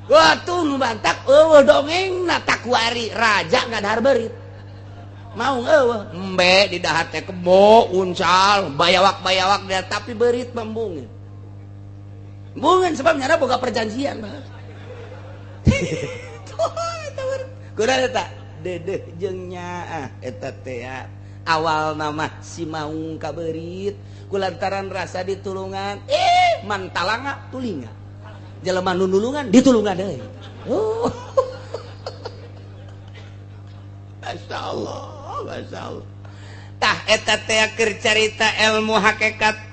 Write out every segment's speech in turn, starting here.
Wah, nu bantak eueuh dongengna takuari raja ngadahar beurit. Mau eueuh embe di dahar teh kebo uncal bayawak-bayawak dia tapi beurit embungeun. Embungeun sebab nyana boga perjanjian bah. Kurang eta dedeh jeung nyaah eta teh awal nama si maung ka beurit kulantaran rasa ditulungan mantalanga tulinga jelema nu nulungan ditulungan deui. Oh. Masya Allah, Masya Allah. Tah eta teh keur carita ilmu hakikat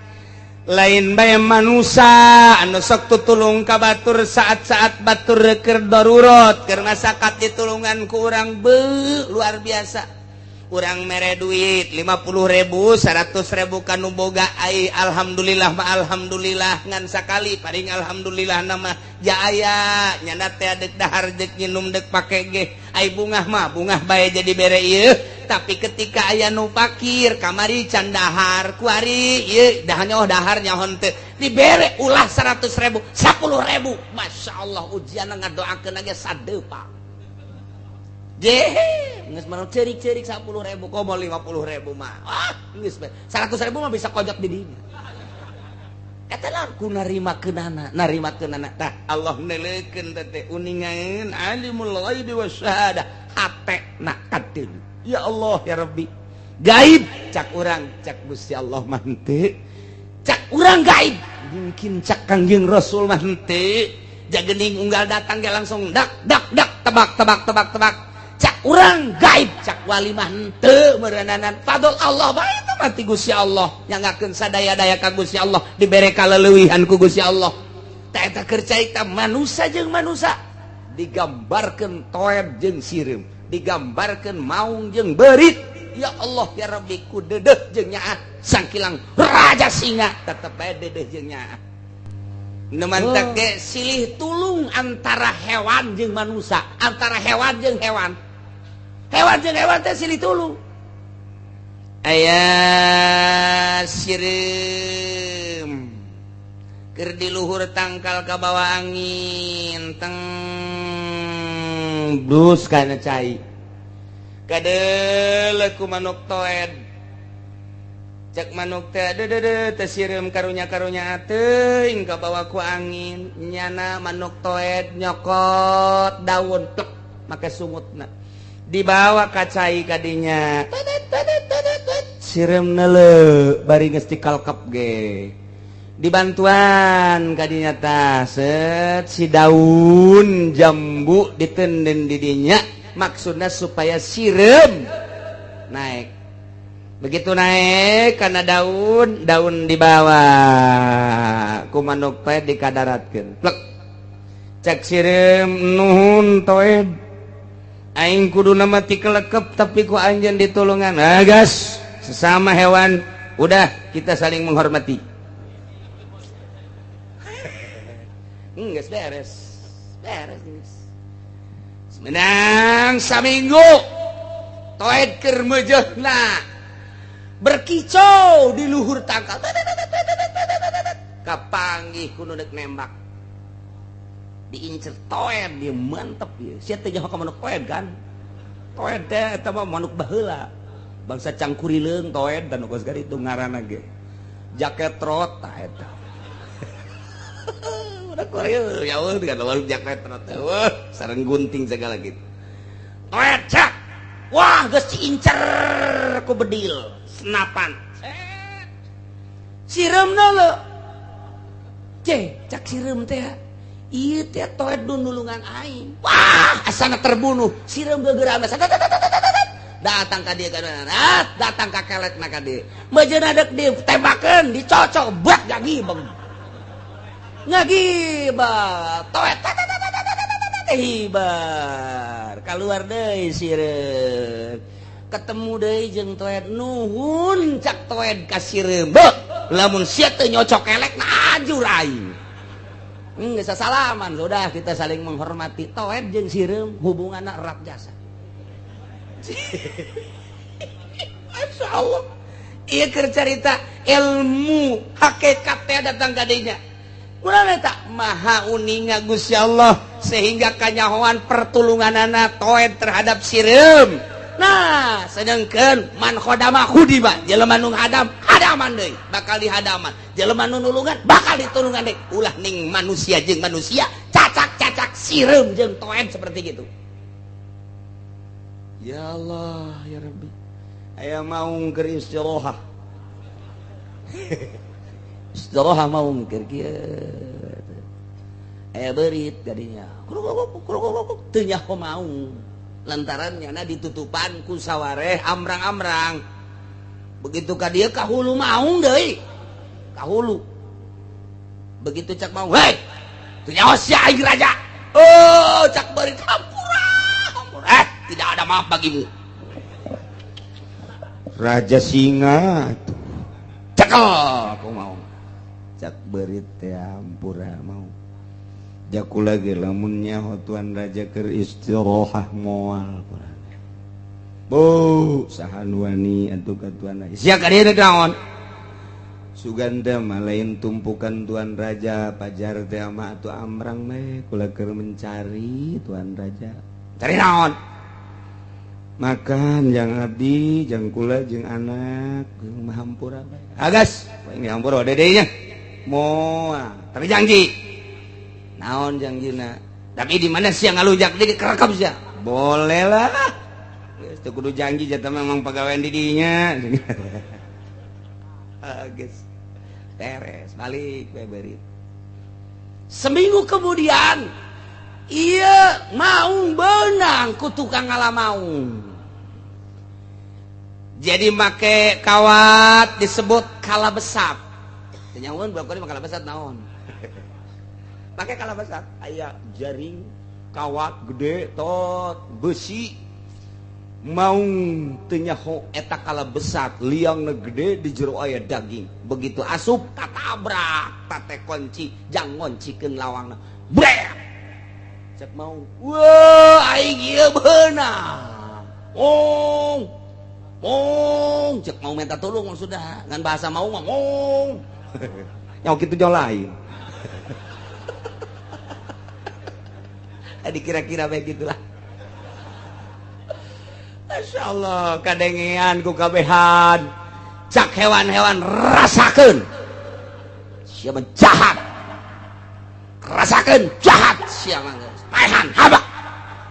lain bae manusia anu sok tutulung ka batur saat-saat batur keur darurat keur masakat ditulungan ku urang beuh luar biasa. Urang mere duit 50.000 100.000 kanu boga ai alhamdulillah ma alhamdulillah ngan sakali paling alhamdulillah nama jaya nyana teh dek dahar dek nginum dek pake ge ai bungah mah bungah bae jadi bere ieu. Tapi ketika aya nu pakir kamari can dahar kuari ieu dahanya oh dahar nyaho teu dibere ulah 100.000 10.000 Masya Allah ujian ngadoakeun ge sadepa jehe geus mah ceurik-ceurik 10.000 komo 50.000 mah ah geus 100.000 mah bisa kojot di dinya eta lah ku narima keunana narima keunana tah Allah neuleukeun teh uningaeun alimul ghaibi wasyahadah hatena kadeul. Ya Allah ya Rabbi gaib cak urang cak Gusti Allah mah henteu cak urang gaib mungkin cak Kangjeng Rasul mah henteu jagening unggal datang ge langsung dak dak dak tebak tebak tebak tebak cak urang gaib cak wali mah henteu meureunana fadl Allah bae eta mah ti Gusti Allah nyangakeun sadaya-daya ka Gusti Allah dibere kaleuwihan ku Gusti Allah tah eta keur carita manusa jeung manusa digambarkeun toed jeung sireum digambarkan maung jeung beurit. Ya Allah ya Rabbi ku dedeh jeung nyaah sangkilang raja singa tetep bae dedeh jeung nyaah nu mantak ge silih tulung antara hewan jeung manusia antara hewan jeung hewan hewan jeung hewan teh silih tulung aya sireum keur di luhur tangkal ka bawah angin teng blus kana cai kadeuleu ku manuk toed cek manuk teh deudeuh teh sireum karunya-karunya teuing ka bawa ku angin nyana manuk toed nyokot daun plek make sungutna dibawa ka cai kadinya sireum neuleu bari geus dikalkep ge dibantuan kadinya tah set si daun jambu ditenden didinya maksudnya supaya sireum naik begitu naik karena daun daun dibawa ku manuk teh dikadaratkeun plek cek sireum nuhun toed aing kudu mati kelekep tapi ku anjeun ditulungan ah gas sesama hewan udah kita saling menghormati. Geus beres beres geus menang saminggu toed keur meujeuhna berkicau di luhur tangkal kapanggih ku nu deuk nembak diincer toed dia mantep ieu sia teh nyaho ka manuk toed kan toed teh eta mah manuk baheula bangsa cangkurileung toed dan geus itu ngaranna ge jaket rot tah eta udah Korea ya Allah dengan lawan jaket rot wah sareng gunting segala gitu toed cak wah geus diincer ku bedil senapan sireumna lho cek sireum teh ieu teh toed nu nulungan aing wah asana terbunuh sireum gegeurana datang ka dieu datang ka kelekna ka dieu meujeuhna deuk ditembakeun dicocok buat gagibeng ngagibah toet hibar keluar deui sireum ketemu deui jeung toed nuhun cak toed ka sireum beuh lamun sia teu nyocok kelek na ajur aing geus salaman sudah kita saling menghormati toed jeung sireum hubunganna erat jasa. Masya Allah ieu keur carita ilmu hakikat teh datang ka dinya. Kunaon eta maha uninga Gusti Allah sehingga kanyahoan pertulunganana toed terhadap sireum. Nah, sedangkan man khodama khudiba, jelema nu hadam hadaman deui, bakal dihadaman. Jelema nu nulungan bakal ditulungan deui. Ulah ning manusia jeung manusia, cacak-cacak sireum jeung toed seperti gitu. Ya Allah, ya Rabbi. Aya maung keur istirahat. Istirahat maung keur kieu. Aya beurit gadinya. Kruk teu nyaho maung. Lantaran nyana ditutupan ku sawareh amrang-amrang. Begitu ka dieu ka hulu maung deui. Ka hulu. Begitu cak maung, "Hei, teu nyaho sia aing raja." Oh, cak beurit hampura, hampura. Tidak ada maaf bagimu. Raja singa tuh. Cekel aku mau. Cak beurit teh hampura mau. Jaku lagi lamun nyaho tuan raja keur istirahat moal. Bu, saha nu wani atuh ka tuan raja. Sia ka dieu naon? Sugan teh mah lain tumpukan tuan raja pajar teh mah atuh amrang we kula keur mencari tuan raja. Cari naon? Makan jang abdi, jang kula jeung anak mah hampura bae. Agas, ini hampura dedenya. Moal, tapi janji. Naon janjina? Tapi di mana sia ngalujak di kerekam sia? Boleh lah. Geus teu kudu janji jatah memang pagawean di dinya. Geus. Beres, balik beberit. Seminggu kemudian iya maung benang ku tukang ngala maung. Jadi make kawat disebut kala besat. Teu nyahoeun budak mah kala besat naon. Pakai kala besat, aya jaring kawat gede tot besi maung teu nyaho eta kala besat liangna gede di jero aya daging. Begitu asup katabrak tate kunci jang ngoncikeun lawangna. Brek. Cek maung, wah aing ieu beunang. Ong. Ong, cek mau minta tolong sudah ngan bahasa mau mah ong. Nyawa kitu jauh lain. Dikira-kira baik gitulah. Masya Allah, kadengean ku kabehan. Cak hewan-hewan rasakeun. Siapa jahat. Rasakeun jahat sia mah geus. Paehan haba.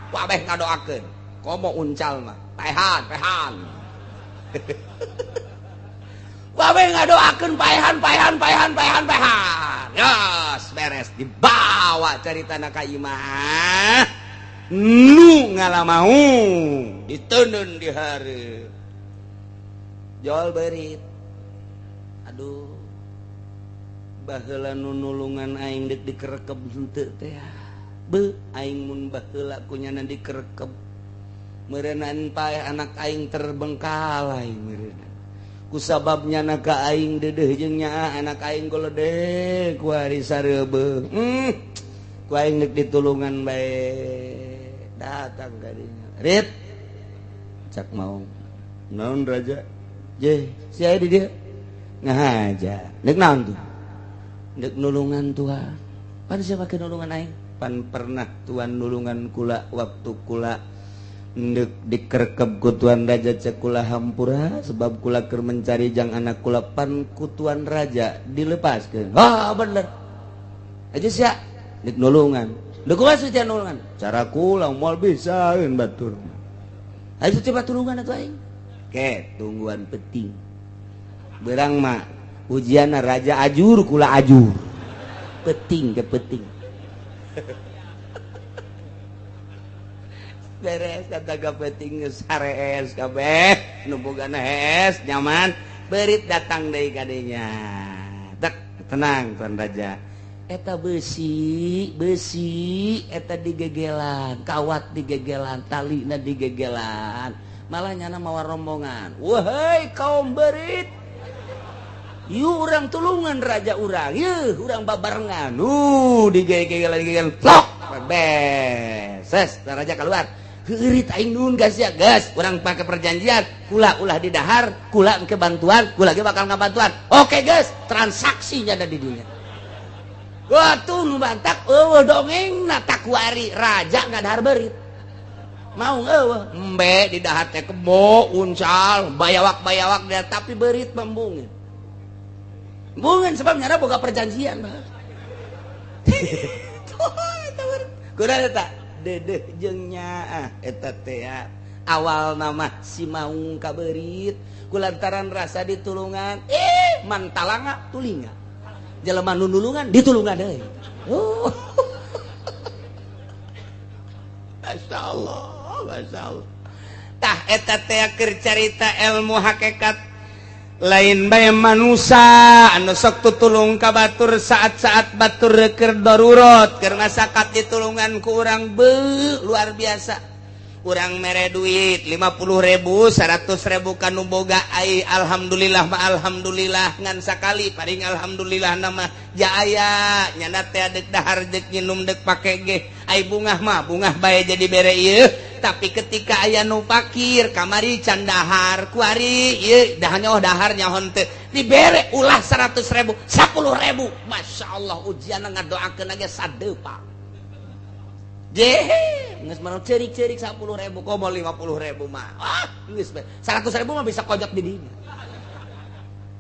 Kabeh ngadoakeun. Komo uncal mah. Paehan, paehan. Kabeh ngadoakeun paehan, paehan, paehan, paehan, paehan. Yos, beres dibawa caritana ka imah. Nu ngalamau ditenun di hareup. Jol beurit. Aduh. Baheula nu nulungan aing deuk dikerekeb henteu teh. Beuh, aing mun baheula kunyana dikerekeb. Meureunaan paeh anak aing terbengkalai meureunaan. Kusababnya naka aing dedeh jeung nyaah anak aing goledek ku ari sareubeuh. Ku aing deuk ditulungan bae. Datang ka dinya. Rit. Cak mau. Naon raja? Je, sia di dieu. Ngahaja. Deuk naon tuh? Deuk nulungan tuan. Pan sia make nulungan aing? Pan pernah tuan nulungan kula waktu kula ndek dikerkeb ku tuan raja cek kula hampura sebab kula keur mencari jang anak kula pan ku tuan raja dilepaskeun. Wah bener. Aja sia dek nulungan. Dek kumaha sia nulungan? Cara kula moal bisaeun batur. Ayo coba tulungan atuh aing. Ke tungguan penting. Berang mah ujian raja ajur kula ajur. Penting ke penting. Beres kata penting sarees kabeh nu bogana hees nyaman beurit datang deui ka dinya. Tek tenang tuan raja. Eta besi besi eta digegelan, kawat digegelan, talina digegelan. Malah nyana mawa rombongan. Wahai kaum beurit. Yuk urang tulungan raja urang, yeuh urang babarengan. Digegelan digegelan plok beses raja keluar. Heurit aing nuhun gas ya gas, urang pake perjanjian, kula ulah di dahar, kula ke bantuan, kula ge bakal ngabantuan. Oke gas, transaksinya ada di dunia. Watuh nu bantak eueuh dongengna takuari raja ngadahar beurit. Mau eueuh embe di dahar teh kebo uncal bayawak-bayawak dia tapi beurit embungeun. Embungeun sebab nyana boga perjanjian bah. Kunaon eta? Dedeh jeung nyaah eta teh awal nama si maung ka beurit kulantaran rasa ditulungan mantalanga tulinga. Jelema nu nulungan ditulungan deui. Oh. Masyaallah, masyaallah. Tah eta teh keur carita ilmu hakikat lain bae manusa anu sok tutulung ka batur saat-saat batur keur darurat keur ngasakat ditulungan ku urang beuh luar biasa. Urang mere duit 50.000 100.000 kanu boga ai alhamdulillah ma alhamdulillah ngan sakali paling alhamdulillah nama jaaya nyana teh deuk dahar deuk nginum deuk pake ge ai bungah mah bungah bae jadi bere ieu tapi ketika aya nu fakir kamari can dahar kuari ieu dah nyaho dahar nyaho teu dibere ulah 100.000 10.000 masyaallah ujian ngadoakeun ge sadeupa. Jehe, geus mah ceurik-ceurik 10.000 komo 50.000 mah. Ah, geus 100.000 mah bisa kojot di dinya.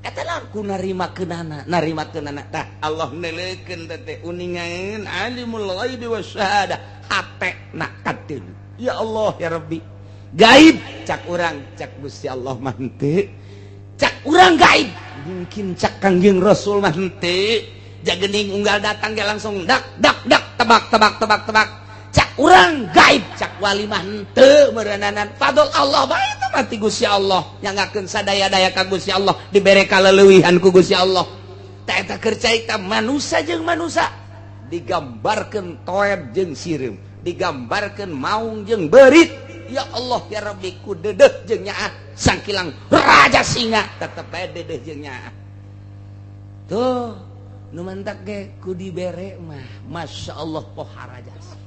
Eta lamun ku narimakeunana, narimakeunana tah Allah neuleukeun teh uningaeun alimul ghaibi wasyahadah hatena kadeun. Ya Allah ya Rabbi. Gaib cak urang, cak Gusti Allah mah henteu. Cak urang gaib, mungkin cak Kangjeng Rasul mah henteu. Jagening unggal datang ge langsung dak dak dak tebak tebak tebak tebak. Cak urang gaib cak wali mah henteu meureunana fadl Allah bae eta mah ti Gusti Allah nyangakeun sadaya-daya ka Gusti Allah dibere kaleuwihan ku Gusti Allah tah eta keur carita manusa jeung manusa digambarkeun toeb jeung sireum digambarkeun maung jeung beurit ya Allah ya Rabbi ku dedeh jeung nyaah sangkilang raja singa tetep bae dedeh jeung nyaah tuh nu mantak ge ku dibere mah Masya Allah pohara jasa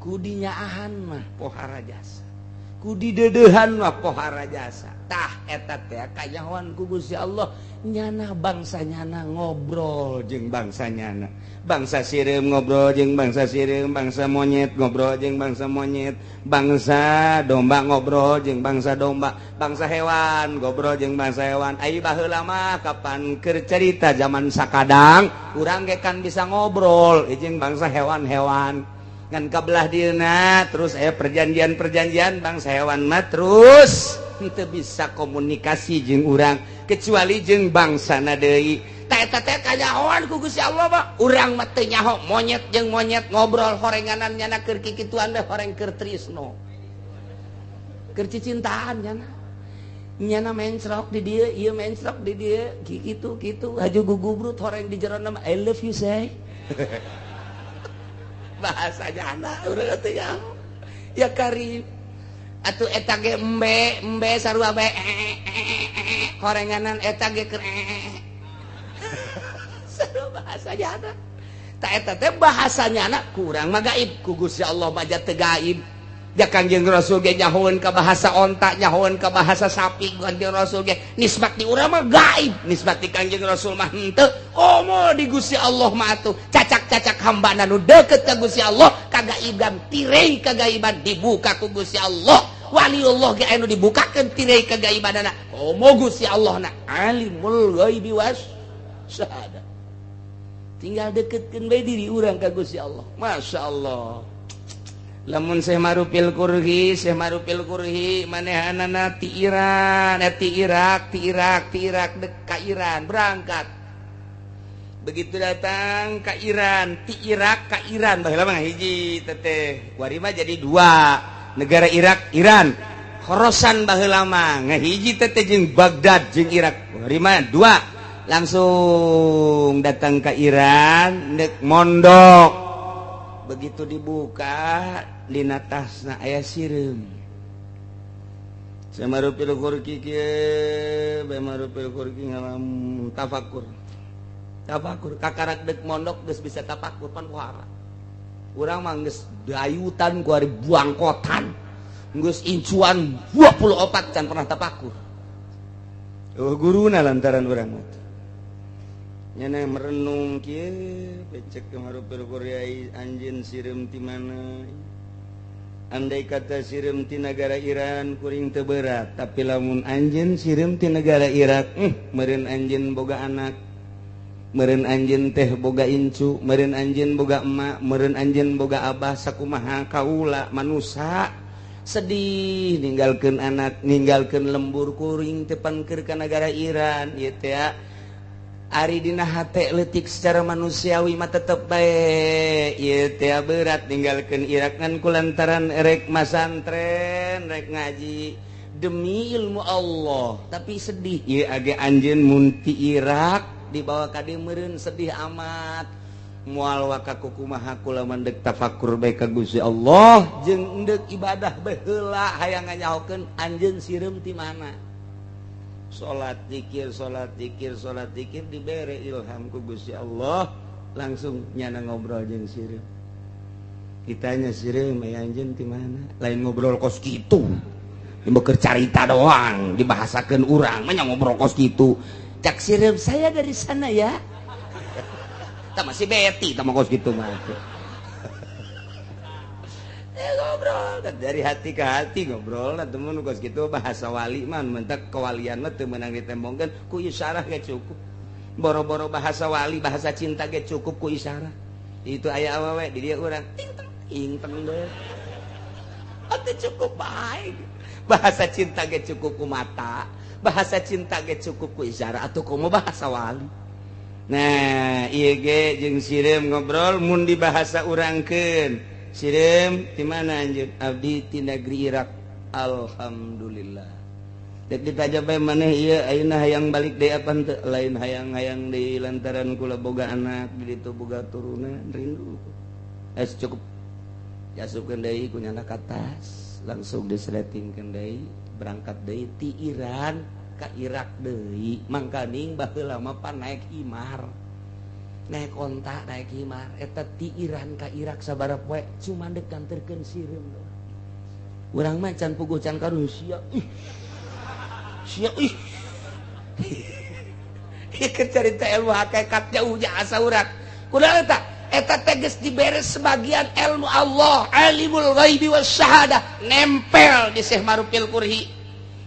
kudinyaahan mah pohara jasa kudi dedehan mah pohara jasa tah eta teh kanyahoan ku Gusti Allah nyana bangsa nyana ngobrol jeung bangsa nyana bangsa sireum ngobrol jeung bangsa sireum bangsa monyet ngobrol jeung bangsa monyet bangsa domba ngobrol jeung bangsa domba bangsa hewan ngobrol jeung bangsa hewan ai baheula mah kapan keur carita zaman sakadang urang ge kan bisa ngobrol jeung bangsa hewan-hewan ngan kabelah dieuna terus aya perjanjian-perjanjian bangsa hewan mah terus henteu bisa komunikasi jeung urang kecuali jeung bangsana deui tah eta teh kanyahoan ku Gusti Allah mah urang mah teu nyaho monyet jeung monyet ngobrol horenganan nyana keur kikituan teh horeng keur trisno keur cicintaan nyana nyana mencrok di dieu ieu mencrok di dieu kitu kitu haju gugubrut horeng di jero mah I love you say bahasanya anak urang teh ya karim atuh eta ge embe embe sarua bae horenganan eta ge keur sarua bahasanya anak ta eta teh bahasanya anak kurang mah gaib ku Gusti Allah mah teu gaib ja Kangjeng Rasul ge nyahoeun ka bahasa onta nyahoeun ka bahasa sapi Kangjeng Rasul ge nisbat di urang mah gaib nisbat di Kangjeng Rasul mah henteu komo di Gusti Allah mah atuh cacak-cacak hambana nu deukeut ka Gusti Allah kagaiban tirei kagaiban dibuka ku Gusti Allah waliullah ge anu dibukakeun tirei kagaibanana komo Gusti Allah na alimul ghaibi was syahadah tinggal deketkeun bae diri urang ka Gusti Allah Masya Allah lamun Syekh Marufil Kurhi Syekh Marufil Kurhi manehanana ti Iran ti Irak ti Irak ti Irak dek ka Iran berangkat begitu datang ke Iran ti Irak ka Iran baheula mah hiji teteh kuari mah jadi dua negara Irak Iran Khorosan baheula mah ngahiji teteh jeung Baghdad jeung Irak kuari mah dua langsung datang ke Iran nek mondok begitu dibuka dina tasna aya sireum Syekh Marufil Kurki kieu bae Marufil Kurki ngalam tafakur tafakur kakarak dek mondok geus bisa tafakur pan pohara urang mah geus dayutan ku ari buangkotan geus incuan 24 can pernah tafakur oh guruna lantaran urang mah Nyana merenung kieu, pecek Marupil Korea, anjeun sireum ti mana? Andai kata sireum ti negara Iran, kuring teu berat, tapi lamun anjeun sireum ti negara Irak, meureun anjeun boga anak, meureun anjeun teh boga incu, meureun anjeun boga emak, meureun anjeun boga abah. Sakumaha kaula manusa sedih ninggalkeun anak, ninggalkeun lembur kuring teh pan keur ka negara Iran ieu teh. Ari dina hate leutik secara manusiawi mah tetep bae ieu teh berat ninggalkeun Irak, ngan kulantaran erek masantren, rek ngaji demi ilmu Allah, tapi sedih ieu age anjeun mun ti Irak dibawa ka dieu meureun sedih amat. Moal waka kumaha kula mandek tafakur bae ka Gusti Allah jeung endek ibadah bae heula, hayang nganyahokeun anjeun sireum ti mana. Salat, zikir, salat, zikir, salat, zikir, dibere ilham ku Gusti Allah, langsung nyana ngobrol jeung sireum. Ditanya sireum, "Aya anjeun ti mana?" Lain ngobrol kos kitu, keur carita doang dibahasakeun urang mah ngobrol kos kitu. Cak sireum, "Saya dari sana ya." Tah masih beti tah kos kitu mah. Ngobrol dari hati ke hati, ngobrol lah temen kos gitu. Bahasa wali mah mentak kewalian mah teu meunang ditembongkeun, ku isyarah ge cukup. Boro-boro bahasa wali, bahasa cinta ge cukup ku isyarah. Itu aya awewe di dia, urang ting teng ting teng deh atuh, cukup baik. Bahasa cinta ge cukup ku mata, bahasa cinta ge cukup ku isyarah, atuh komo bahasa wali. Nah, ieu ge jeung sireum ngobrol, mun di bahasa urangkeun, "Sireum di mana anjeun?" "Abdi ti negeri Irak." Alhamdulillah. Dek ditanya bae, "Maneh ieu ayeuna hayang balik deui apa henteu?" "Lain hayang-hayang deui, lantaran kula boga anak di ditu, boga turunan, rindu." Es cukup, diasupkeun deui ku nyana ka tas, langsung diseletingkeun deui, berangkat deui ti Iran ka Irak deui. Mangkaning baheula mah pan naik himar, naik onta, naik himar. Eta ti Iran ka Irak sabaraha poe cuma dek nganterkeun sireum doang. Urang mah can puguh, can karuh sia, ih sia, ih. Ieu cerita ilmu hakikat jauh asa urang kunaon eta. Eta teh geus dibere sebagian ilmu Allah, alimul ghaibi wasyahadah, nempel di Syekh Marupil Kurhi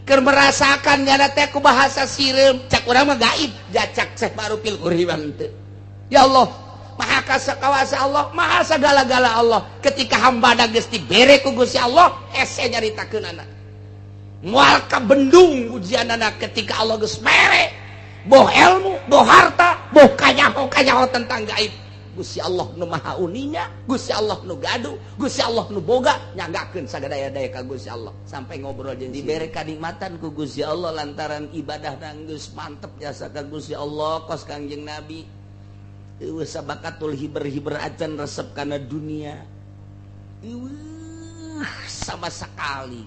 keur merasakan nyana teh ku bahasa sireum. Cak urang mah gaib, jacak Syekh Marupil Kurhi mah henteu. Ya Allah, maha kasa kawasa Allah, maha segala-gala Allah. Ketika hamba geus dibere ku Gusti Allah, hese nyaritakeunana, moal kabendung ujianana. Ketika Allah geus mere, boh ilmu, boh harta, boh kanyaho kanyaho tentang gaib, Gusti Allah nu maha uninga, Gusti Allah nu gaduh, Gusti Allah nu boga, nyanggakeun sagadaya-daya ka Gusti Allah. Sampai ngobrol jeung dibere kanikmatan ku Gusti Allah lantaran ibadah geus mantep jasa ka Gusti Allah kos Kangjeng Nabi. Eueuh sabakatul hiber-hiber acan resep kana dunia. Eueuh sama sekali.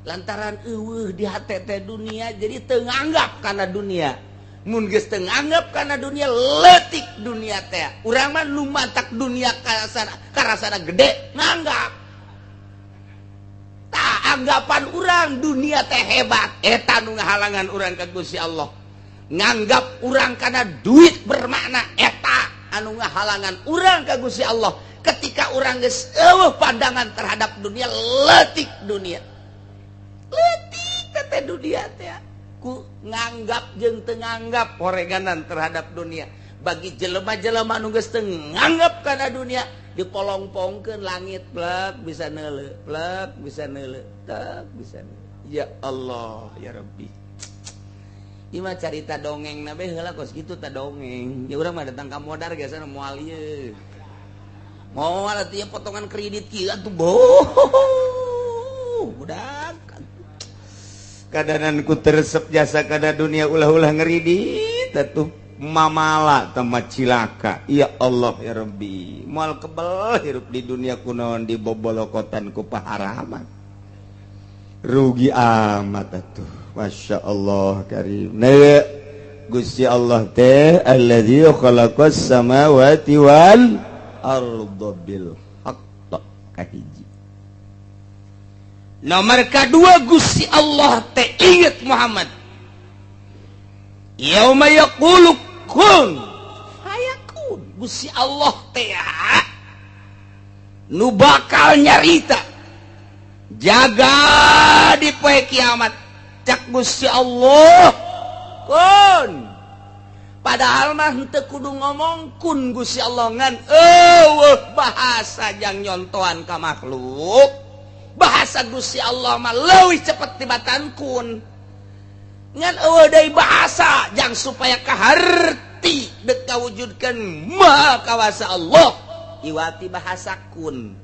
Lantaran eueuh di HTT dunia, jadi teu nganggap kana dunia. Mun geus teu nganggap kana dunia, leutik dunia teh. Urang mah nu matak dunia karasana karasana gede nganggap. Tah, anggapan urang dunia teh hebat, eta nu ngahalangan urang ka Gusti Allah. Nganggap urang karena duit bermakna, eta anu ngahalangan urang ka Gusti Allah. Ketika urang geus eueuh pandangan terhadap dunia, leutik dunia, leutik teh dunia teh. Ku nganggap jeung teu nganggap horeganan terhadap dunia. Bagi jelema-jelema nu geus teu nganggap kana dunia, dipolongpongkeun langit, plek bisa neuleu, plek bisa neuleu, tek bisa neuleu. Ya Allah ya Rabbi. Ieu mah carita dongeng na bae heula kos kitu ta dongeng. Ya urang mah datang ka modar biasana moal ieu. Moal atuh potongan kredit kieu atuh boh. Budak. Kadanan ku teresep jasa kada dunia, ulah-ulah ngeridit atuh mamala tempat cilaka. Ya Allah ya Rabbi, moal kebel hirup di dunia kunaon dibobolokotan ku paharaman, rugi amat atuh. Masya Allah karim. Nah, Gusti Allah teh alladzi khalaqas samawati wal arda bil haqq, kahiji. Nomor kedua, Gusti Allah teh inget Muhammad, yauma yaqulu kun. Gusti Allah teh nu bakal nyarita jaga di poe kiamat. Cak Gusti Allah kun, padahal mah henteu kudu ngomong kun Gusti Allah, ngan eueuh bahasa jang nyontohan ka makhluk. Bahasa Gusti Allah mah leuwih cepet tibatan kun, ngan eueuh deui bahasa jang supaya kaharti dek kawujudkeun maha kawasa Allah iwati bahasa kun.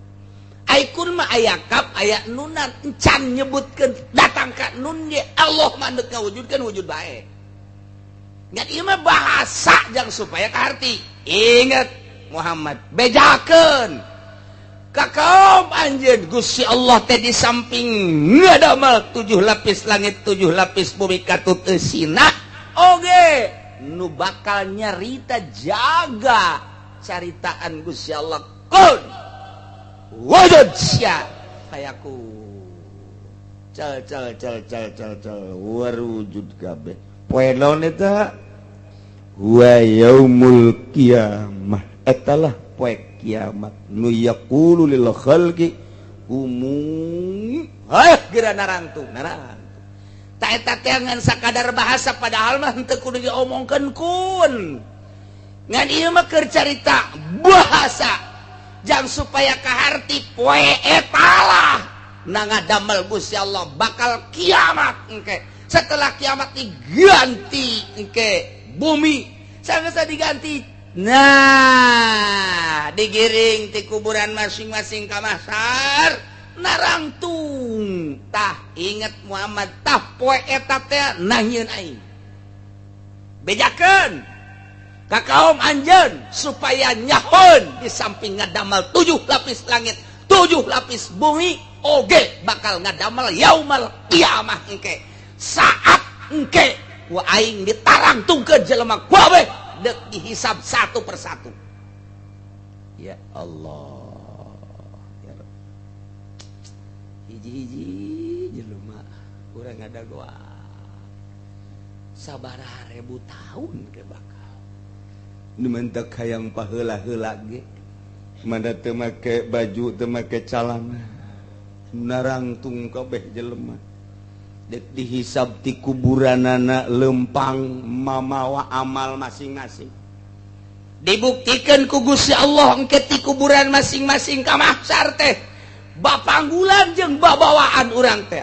Ai kun mah aya kap aya nunan, encan nyebutkeun datang ka nun ge Allah mah dek ngawujudkeun wujud bae. Ngan ieu mah bahasa jang supaya kaharti. Ingat Muhammad, bejakeun ka kaum anjeun Gusti Allah teh di samping ngadamel 7 lapis langit 7 lapis bumi katut eusina oge nu bakal nyarita jaga caritaan Gusti Allah kun wujud sia kayaku cal cal cal cal cal cal warujud kabeh poe naon eta wa yaumul qiyamah, etalah poe kiamat nu yaqulu lil khalqi kumu heuh geura narangtung narangtung. Ta eta teh ngan sakadar bahasa, padahal mah henteu kudu diomongkeun kun, ngan ieu mah keur carita bahasa jang supaya kaharti poe etalah na ngadamel Gusti Allah bakal kiamat engke. Setelah kiamat diganti engke bumi sanggeus diganti, nah digiring ti kuburan masing-masing ka mahsyar narangtung. Tah inget Muhammad, tah poe eta teh nangieun aing bejakeun ka kaum anjeun supaya nyahoeun di samping ngadamel 7 lapis langit 7 lapis bumi oge bakal ngadamel yaumal qiyamah engke. Saat engke ku aing ditarangtungkeun jelema kabeh dek dihisab satu persatu. Ya Allah ya Rabb, hiji-hiji jelema urang ngadagoa sabaraha ribu tahun ke bakal nu mentak hayang paheula-heula ge mana teu make baju teu make calana narangtung kabeh jelema dek dihisab ti kuburanana lempang mamawa amal masing-masing. Dibuktikan ku Gusti Allah engke ti kuburan masing-masing ka mahsyar teh bapanggulan jeung babawaan urang teh.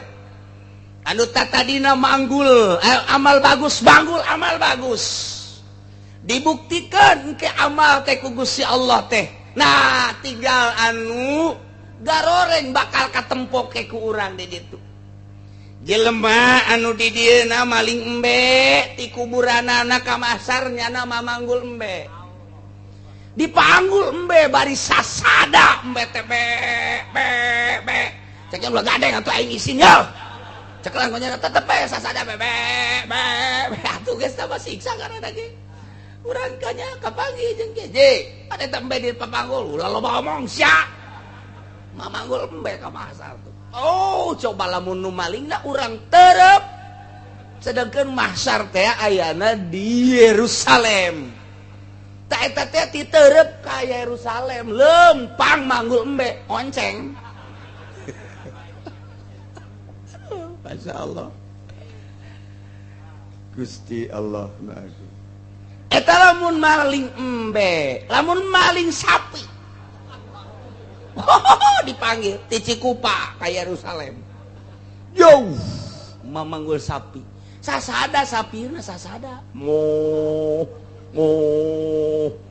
Anu tatadina manggul amal bagus, banggul amal bagus, dibuktikan ke amal teh ku Gusti Allah teh. Nah tinggal anu garoreng bakal katempok ke ku urang di ditu. Jelema anu di dieuna maling embe ti kuburanana ka mahsyar nyana mamanggul embe, dipanggul embe bari sasada embe teh be be be cek ulah gadeng atuh aing isin ya cek lah nya tetep we sasada be be be atuh geus tambah siksa karena ge urang kanya kapanggih jeung geje pada eta embe di papanggul ulah loba omong sia mamanggul embe ka mahsyar tuh. Oh coba lamun nu malingna urang terep, sedangkan mahsyar teh ayana di Yerusalem. Ta eta teh titerep ka Yerusalem lempang manggul embe onceng. Masya Allah Gusti Allah nagu. Eta lamun maling embe, lamun maling sapi dipanggil ti Cikupa ka Yerusalem. Jauh mamanggul sapi. Sasada sapina sasada. Mo mo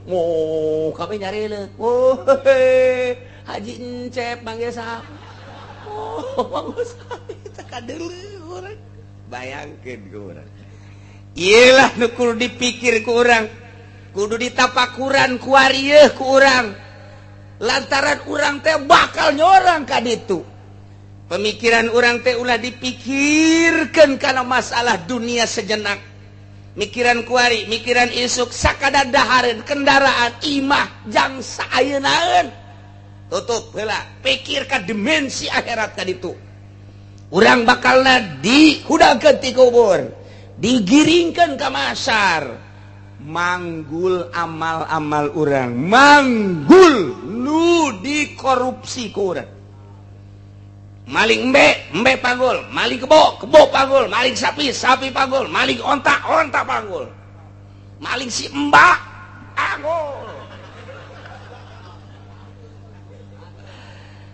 mo kabeh nyarileuk. Oh Haji Encep manggil sapi. Oh manggul sapi teh kadeuleu urang. Bayangkeun ku urang. Ieu lah nu kudu dipikir ku urang. Kudu ditapakuran ku arieuh ku urang. Lantaran urang teh bakal nyorang ka ditu. Pemikiran urang teh ulah dipikirkeun kana masalah dunia sejenak. Mikiran kuari, mikiran isuk sakadar dahareun kendaraan imah jang saayeunaeun. Tutup heula, pikir ka dimensi akhirat ka ditu. Urang bakalna dihudangkeun ti kubur, digiringkeun ka masar. Manggul amal-amal urang, manggul nu dikorupsi ku urang. Maling embe, embe panggul, maling kebo, kebo panggul, maling sapi, sapi panggul, maling onta, onta panggul, maling si mbak panggul.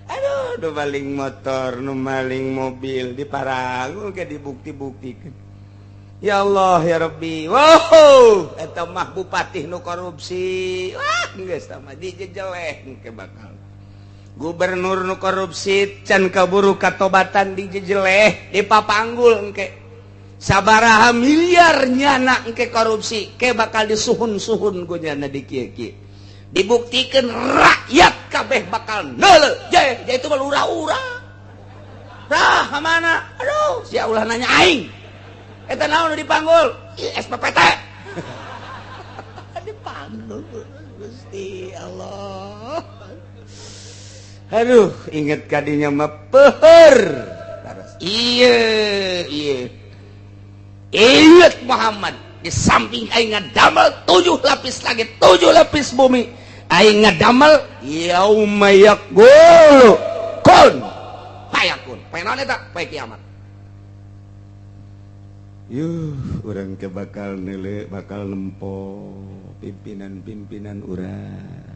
Aduh, nu maling motor, nu maling mobil diparanggul ke dibukti-buktikan. Ya Allah ya Rabbi. Wow, eta mah bupati nu korupsi. Wah, geus tah mah dijejeleh ke bakal. Gubernur nu korupsi can kaburu katobatan dijejeleh, dipapanggul engke. Sabaraha miliar nyana engke korupsi, ke bakal disuhun-suhun ku nyana di kieu-kieu. Dibuktikan rakyat kabeh bakal neuleuh. Je, je itu mah ura-ura. Rah, mana? Aduh, sia ulah nanya aing. Eta naon dipanggul? SPPT. Dipanggul Gusti Allah. Aduh, inget kadinya mah peuheur. Iya, iya. Inget Muhammad, di samping aing ngadamel 7 lapis langit, 7 lapis bumi. Aing ngadamel yauma yaqulu kun fayakun. Poe naon eta? Poe kiamat. Yuh, urang ke bakal nele, bakal nempo pimpinan-pimpinan urang.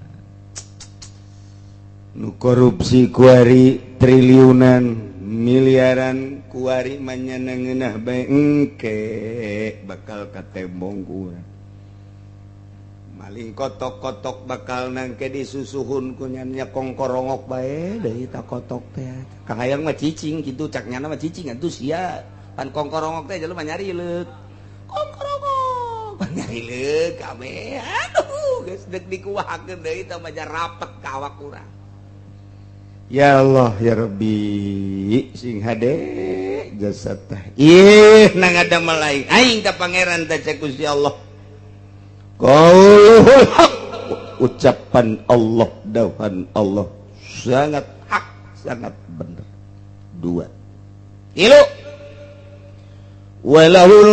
Nu korupsi kuari triliunan, miliaran kuari manyana ngeunah bae engke bakal katembong ku urang. Maling kotok-kotok bakal nangke disusuhun ku nya kongkorongok bae deui ta kotok teh. Kahayang mah cicing kitu cak nyana mah cicing atuh sia. Pan kongkorongok teh jelema nyari leuk. Kongkorongok pan nyari leuk kabeh. Aduh, geus deuk dikuahakeun deui tah mah rapet ka awak urang. Ya Allah ya Rabbi, sing hade jasa teh. Ih, nang ada malaing. Aing ta pangeran teh cek Gusti Allah. Qaulul haq, ucapan Allah, dawuhan Allah sangat hak, sangat benar. 2. 3. Walahul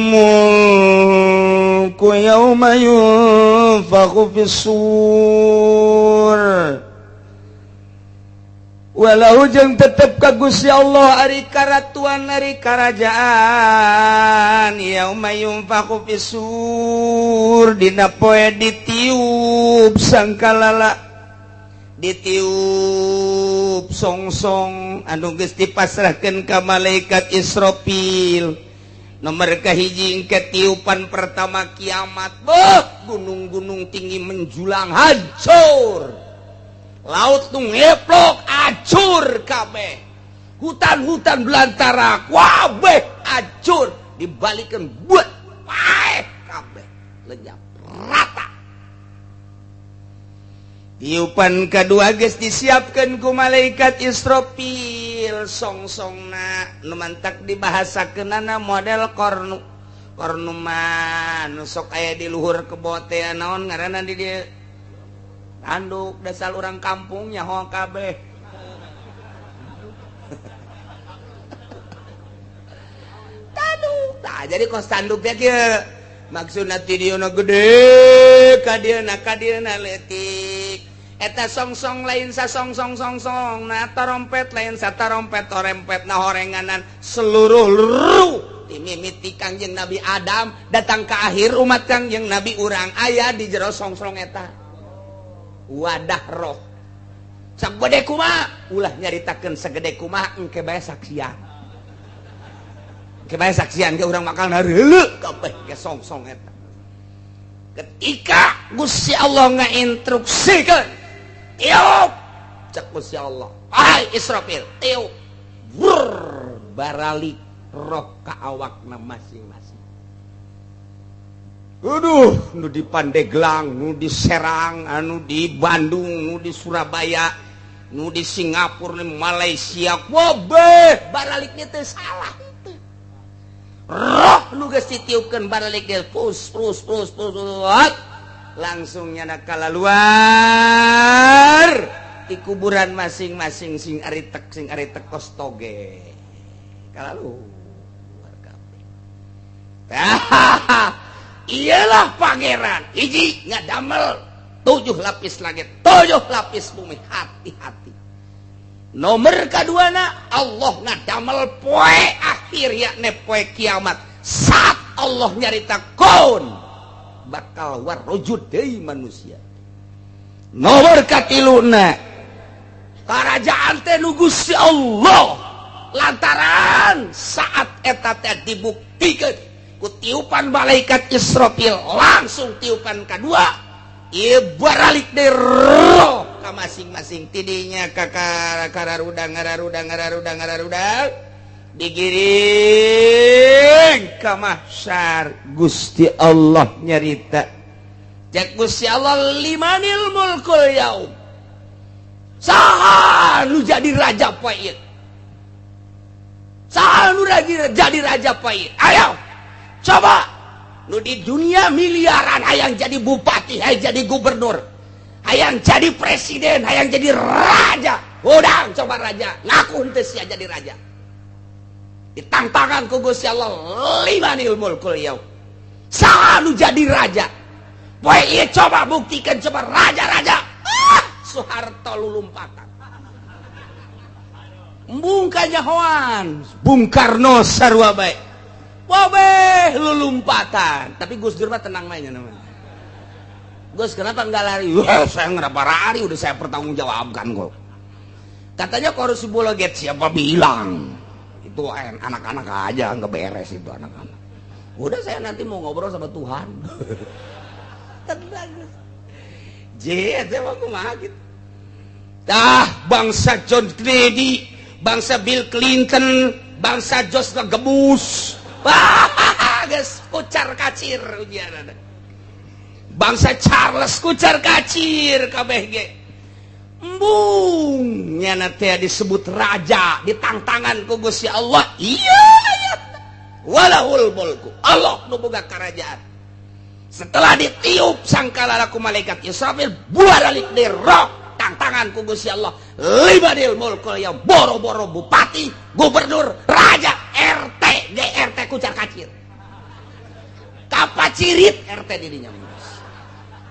mulku yauma yunfakhu fis-sur. Walau jeung tetep ka Gusti Allah ari karatuan ari karajaan yauma yunfakhu fis-sur dina poe ditiup sangkalala ditiup songsong anu geus dipasrahkeun ka malaikat Israfil. Nomor kahiji engke tiupan pertama kiamat, beuh gunung-gunung tinggi menjulang hancur, laut nu ngeplok acur kabeh, hutan-hutan belantara kabeh acur, dibalikeun buat paeh kabeh lenyap rata. Tiupan kedua geus disiapkeun ku malaikat Israfil songsongna nu mantak dibahasakeunana model kornu. Kornu mah nu sok aya di luhur kebo teh naon ngaranna di dieu? Tanduk dasar urang kampung nyaho kabeh. Tanduk tah jadi kos tanduk teh kieu. Maksudna ti dieu na gede ka dieu na leutik. Eta songsong lain sa songsong songsong na tarompet lain sa tarompet torempet na horenganan seluruh ruh timimiti Kangjeng Nabi Adam datang ke akhir umat Kangjeng Nabi urang aya di jero songsong eta wadah roh sagede kumaha ulah nyaritakeun sagede kumaha engke bae saksian engke bae saksian ge urang bakal hareuleuh kabeh ke songsong eta. Ketika Gusti Allah ngainstruksikeun tiup cek Gusti Allah, ai Israfil tiup, brrr, baralik roh ka awakna masing-masing. Aduh, nu di Pandeglang, nu di Serang, anu di Bandung, nu di Surabaya, nu di Singapura, nu di Malaysia, wabeh baraliknya teh salah teh. Roh nu geus ditiupkeun baralik ge pus pus pus pus, langsung nyana kalaluar di kuburan masing-masing sing aritek kos toge kalaluar kabeh. Iyalah pangeran hiji ngadamel 7 lapis langit, 7 lapis bumi. Hati-hati. Nomor kaduana Allah ngadamel poe akhir yakni poe kiamat. Saat Allah nyarita kaun bakal warujud deui manusia. Nomor katiluna karajaan teh nu Gusti Allah, lantaran saat eta teh dibuktikeun ku tiupan malaikat Israfil, langsung tiupan kadua ieu baralik deui roh ka masing-masing tidinya ka kararudang ngararudang ngararudang ngararudang digiring ka mahsyar. Gusti Allah nyarita, cek Gusti Allah, limanil mulkul yaum, saha nu jadi raja poe ieu, saha nu jadi raja poe ieu? Ayo coba nu di dunia miliaran, hayang jadi bupati, hayang jadi gubernur, hayang jadi presiden, hayang jadi raja. Udang coba raja ngaku henteu sia jadi raja. Ditantangan ku Gusti Allah, limanil mulkul yaum, saha nu jadi raja poe ieu? Coba buktikan, coba raja-raja. Soeharto lulumpatan, embung kanyahoan, Bung Karno sarua bae, wabeh lulumpatan. Tapi Gus Dur mah tenang mainnya namanya. Gus kenapa nggak lari? Wah, saya nggak lari, udah saya pertanggungjawabkan kok. Katanya korupsi bola get, siapa bilang? Itu anak-anak aja nggak beres itu anak-anak. Udah saya nanti mau ngobrol sama Tuhan. Tenang. Jet, saya mau kumaha gitu. Tah bangsa John Kennedy, bangsa Bill Clinton, bangsa George Gebus. Wah, geus kucar kacir ujian. Bangsa Charles kucar kacir kabeh ge. Embung nyana teh disebut raja, ditangtangan ku Gusti Allah. Iya, iya. Walahul mulku. Allah nu boga kerajaan. Setelah ditiup sangkala ku malaikat Israfil, buaralik di roh tantangan ku Gusti Allah. Limanil mulkul ya, boro-boro bupati, gubernur, raja, RT, GRT kucar kacir. Kapacirit RT dirinya.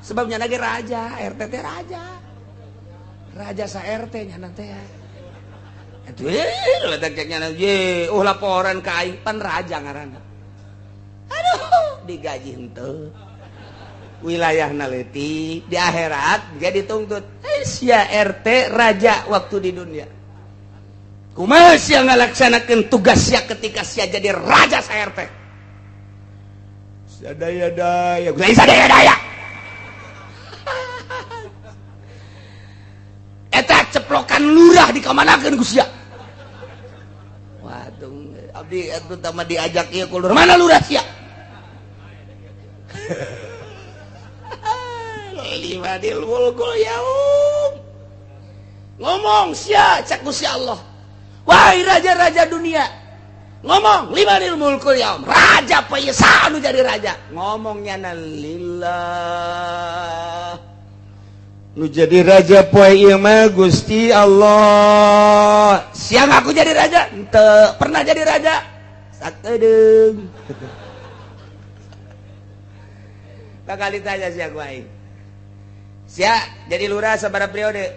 Sebabnya lagi raja, RT teh raja. Raja sa RT nya nanti ya. Itu ye, laporan ka aing pan raja ngaranna. Aduh, digaji henteu. Wilayahna leutik, di akhirat dia dituntut. Sia RT raja waktu di dunia. Kumaha sia ngalaksanakeun tugas sia ketika sia jadi raja sa RT? Sadaya-daya, sadaya-daya. Eta ceplokan lurah dikamanakeun ku sia. Waduh, abdi terutama diajak ieu ku lurah. Mana lurah sia? Limanil mulkul yaum. Ngomong sia cek Gusti Allah. Wahai raja-raja dunia, ngomong limanil mulkul yaum. Raja poe saha nu jadi raja? Ngomongnya na lillah. Nu jadi raja poe ieu mah Gusti Allah. Siang aku jadi raja? Henteu pernah jadi raja. Sakedeung. Bakal ditanya sia ku aing. Sia jadi lurah sabaraha periode?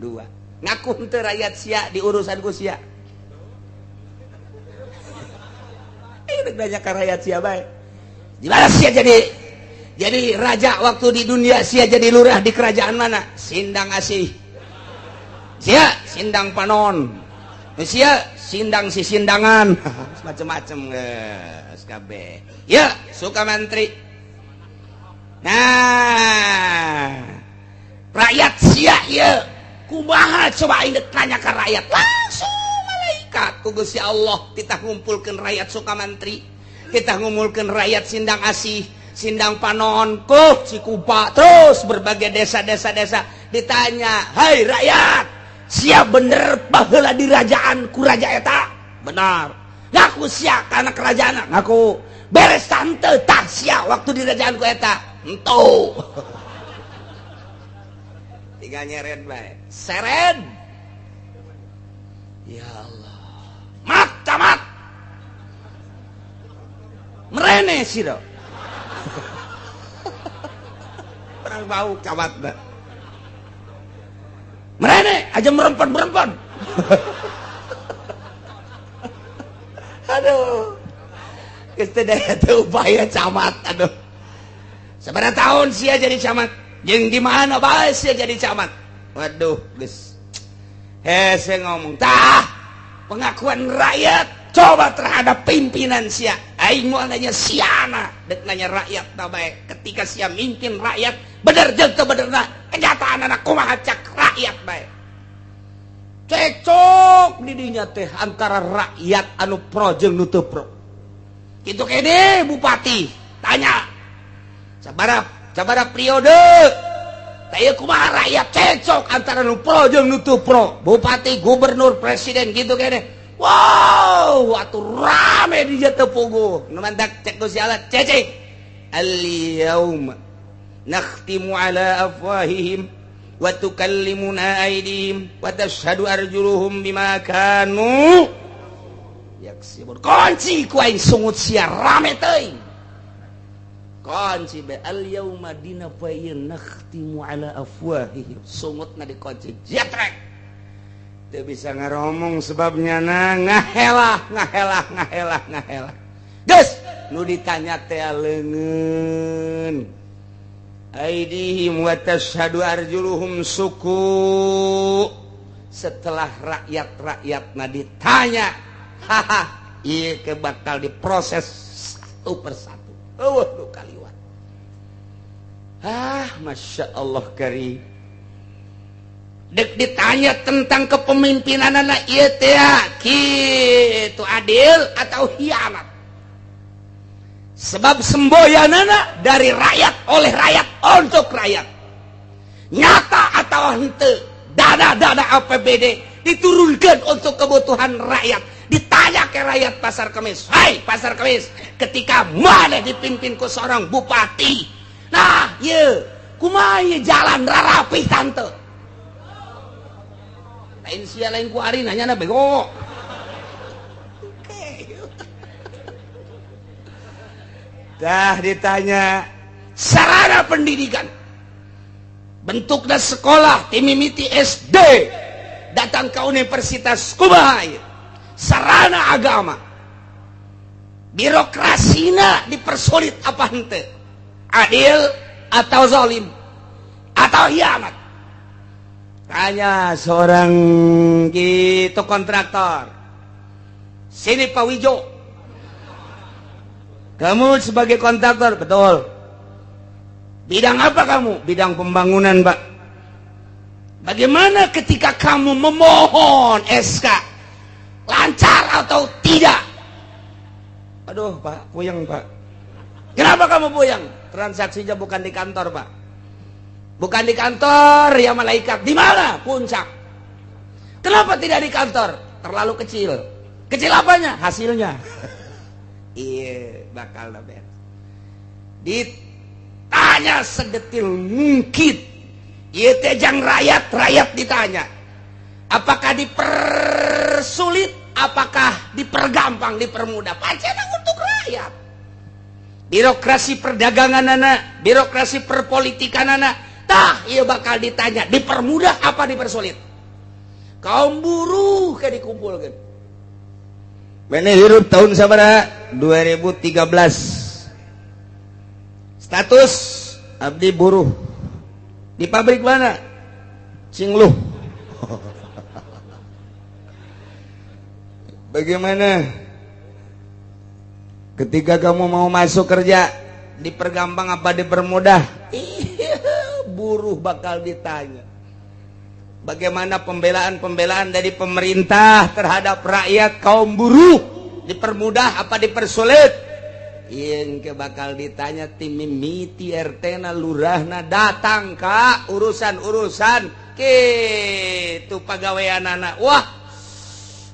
2. Ngaku henteu rakyat sia di urusan ku sia. Ini nanya ka rakyat sia bae. Di mana sia jadi raja waktu di dunia? Sia jadi lurah di kerajaan mana? Sindang Asih. Sia Sindang Panon. Sia Sindang si Sindangan. Macem-macem geus kabeh. Ya, Sukamantri. Nah, rakyat sia ieu kumaha coba aing tanya ka rakyat? Langsung malaikat ku Gusti Allah titah ngumpulkeun rakyat Sukamantri, titah ngumpulkeun rakyat Sindang Asih, Sindang Panon, Kuh, Cikupa, terus berbagai desa-desa desa ditanya, "Hai rakyat, sia bener baheula di rajaan ku raja eta?" Benar. Ngaku sia kana kerajaan? Ngaku. Beres tante tah sia waktu di rajaan ku eta? Henteu. Tinggal nyeret bae. Seret. Ya Allah. Mat camat. Merene sih do. Perang bau camat dah. Merene aja merempan-merempan. Aduh. Geus teu daya teu upaya camat aduh. Sabaraha tahun sia jadi camat? Jeung di mana bae sia jadi camat? Waduh, geus. Hese ngomong, tah pengakuan rakyat coba terhadap pimpinan sia. Aing moal nanya siana, dek nanya rakyat ta bae. Ketika sia mimpin rakyat, bener jeung teu benerna, kenyataanana kumaha cak rakyat bae. Cekcok di dinya teh antara rakyat anu pro jeung nu teu pro. Kitu kene bupati tanya. Sabaraha periode teh kumaha rakyat cekcok antara nu pro jeung nu teu pro. Bupati, gubernur, presiden gitu kene. Wow, atuh rame di teu puguh. Nu mantak cek Gusti Allah, cecek. Al yauma nakhtimu ala afwahihim wa tukallimuna aydihim wa tashhadu arjuluhum bima kanu yaksibun. Kunci ku aing sungut sia rame teuing. Kunci be al yauma dina poe ieu nakhtimu ala afwahihim. Sungutna dikunci jetrek. Teu bisa ngaromong sebabnya na ngahelah ngahelah ngahelah ngahelah. Geus nu ditanya teh leungeun. Aidihim wa tashhadu arjuluhum suku. Setelah rakyat-rakyatna ditanya, haha, ieu ke bakal diproses satu persatu. Eueuh nu kaliwat. Ah, Masya Allah kari. Dek ditanya tentang kepemimpinanana ieu teh kitu adil atau hianat. Sebab semboyanana dari rakyat oleh rakyat untuk rakyat. Nyata atau henteu, dana-dana APBD diturunkan untuk kebutuhan rakyat. Ditanya ke rakyat Pasar Kemis, "Hai Pasar Kemis, ketika mana dipimpin ku seorang bupati? Nah, ye, kumaha ye jalan rarapi tante?" Lain sia lain ku ari nanya na bego. Dah ditanya sarana pendidikan, bentuknya sekolah timimiti SD datang ke universitas kumaha ieu? Sarana agama, birokrasina dipersulit apa henteu? Adil atau zalim atau hianat? Tanya seorang gitu kontraktor, sini Pak Wijo, kamu sebagai kontraktor, betul. Bidang apa kamu? Bidang pembangunan, Pak. Bagaimana ketika kamu memohon SK? Lancar atau tidak? Aduh, Pak, puyeng, Pak. Kenapa kamu puyeng? Transaksinya bukan di kantor, Pak. Bukan di kantor, ya malaikat. Di mana? Puncak. Kenapa tidak di kantor? Terlalu kecil. Kecil apanya? Hasilnya. Iya, bakal beres. Ditanya sedetil mungkin. Ieu teh jang rakyat, rakyat ditanya. Apakah dipersulit, apakah dipergampang, dipermudah? Pancen untuk rakyat. Birokrasi perdagangan anak, birokrasi perpolitikan anak, tah ieu bakal ditanya, dipermudah apa dipersulit? Kaum buruh ke dikumpulkan. Mana hirup tahun sabaraha? 2013. Status abdi buruh. Di pabrik mana? Cingluh. Bagaimana ketika kamu mau masuk kerja, dipergampang apa dipermudah? Buruh bakal ditanya. Bagaimana pembelaan-pembelaan dari pemerintah terhadap rakyat kaum buruh, dipermudah apa dipersulit? Yang bakal ditanya tim mimiti RT na lurahna datang ka urusan-urusan kitu pagawean anak. Wah,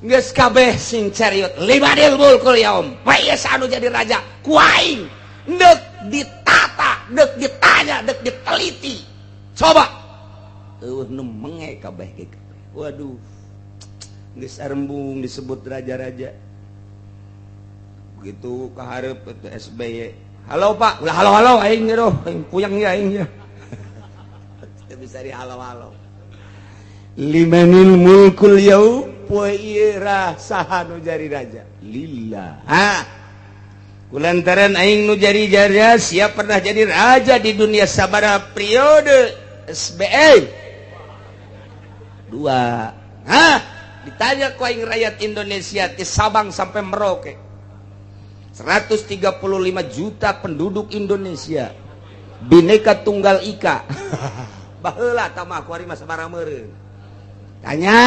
geus kabeh sing cariut limadil mulkul yaum. Bae anu jadi raja ku aing deuk ditata, deuk ditanya, deuk diteliti. Coba eueuh nu menge kabeh ge. Waduh, geus arembung disebut raja-raja. Begitu ka hareup SBY. Halo Pak, ulah halo-halo aing ge aing puyeng ya aing ya. Teu bisa di halo-halo. Limanil mulkul yaum, poe ieu saha nu jadi raja? Lillah. Ha. Kulantaran aing nu jadi raja, siap pernah jadi raja di dunia sabaraha periode SBY? Dua. Hah? Ditanya ku aing rakyat Indonesia di Sabang sampai Merauke. 135 juta penduduk Indonesia. Bineka Tunggal Ika. Baheula tah mah kuari mah sabaraha meureun. Tanya,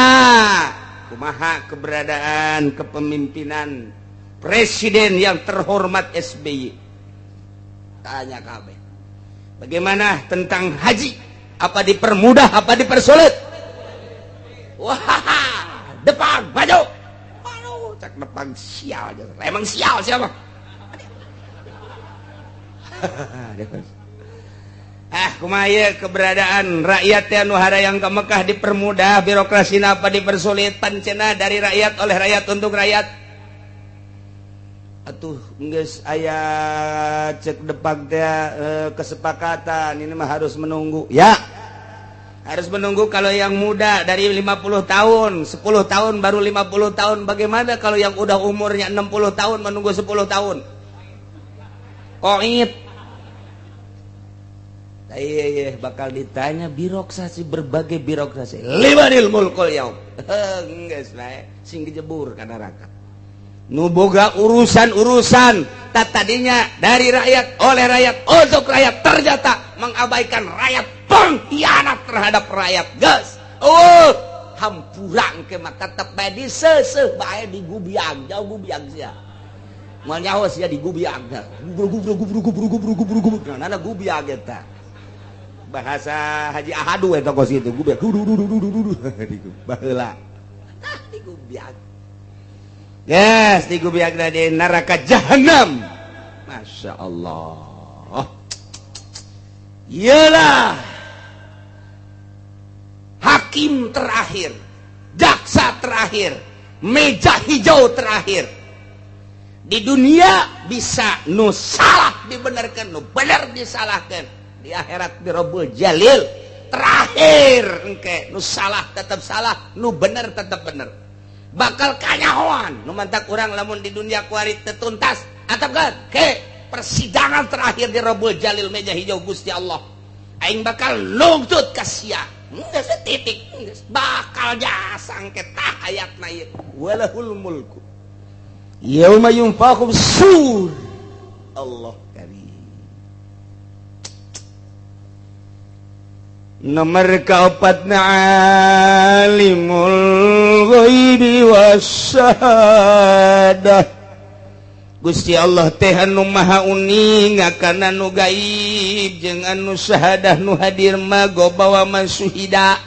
kumaha keberadaan kepemimpinan presiden yang terhormat SBY? Tanya kabeh. Bagaimana tentang haji? Apa dipermudah, apa dipersulit? Wah, depan maju. Aduh, cak depan sial. Emang sial siapa? Ah, kumaha ieu keberadaan rakyat teh anu harayang ka Mekah dipermudah birokrasi apa dipersulit? Pancena dari rakyat oleh rakyat untuk rakyat. Atuh geus aya cek depak teh kesepakatan ini mah harus menunggu. Ya. Harus menunggu kalau yang muda dari 50 tahun, 10 tahun baru 50 tahun. Bagaimana kalau yang udah umurnya 60 tahun menunggu 10 tahun? Koit. Iya, iya, bakal ditanya birokrasi, berbagai birokrasi. Limanil mulkul yaum. Geus bae sing dijebur ka neraka. Nu boga urusan-urusan tadinya dari rakyat oleh rakyat untuk rakyat ternyata mengabaikan rakyat, pengkhianat terhadap rakyat. Geus. Oh, hampurang ke mah tetep bae diseuseuh bae digubiang, jauh gubiang sia. Moal nyaho sia digubiang. Gubrug gubrug gubrug gubrug gubrug gubrug gubrug. Nah, gubiang eta. Bahasa Haji Ahadu eta kos kitu, gubiang. Du du du du du du. Baheula. Tah digubiang. Yes, digubiang di neraka jahanam. Masya Allah. Iyalah hakim terakhir, jaksa terakhir, meja hijau terakhir. Di dunia bisa nu salah dibenarkan, nu benar disalahkan. Di akhirat di Rabbul Jalil terakhir engke nu salah tetap salah, nu benar tetap benar. Bakal kanyahoan nu mantak urang lamun di dunia kuari teu tuntas atap kan ke persidangan terakhir di Rabbul Jalil meja hijau Gusti Allah. Aing bakal nungtut ka sia. Geus titik geus bakal jasa engke tah ayatna ieu. Walahul mulku yauma yunfakhu sur. Allah karim. Nomor keempat alimul ghaibi wasyahadah. Gusti Allah teh anu maha uning kana nu gaib jeung anu syahadah nu hadir mah gobawa masuhida.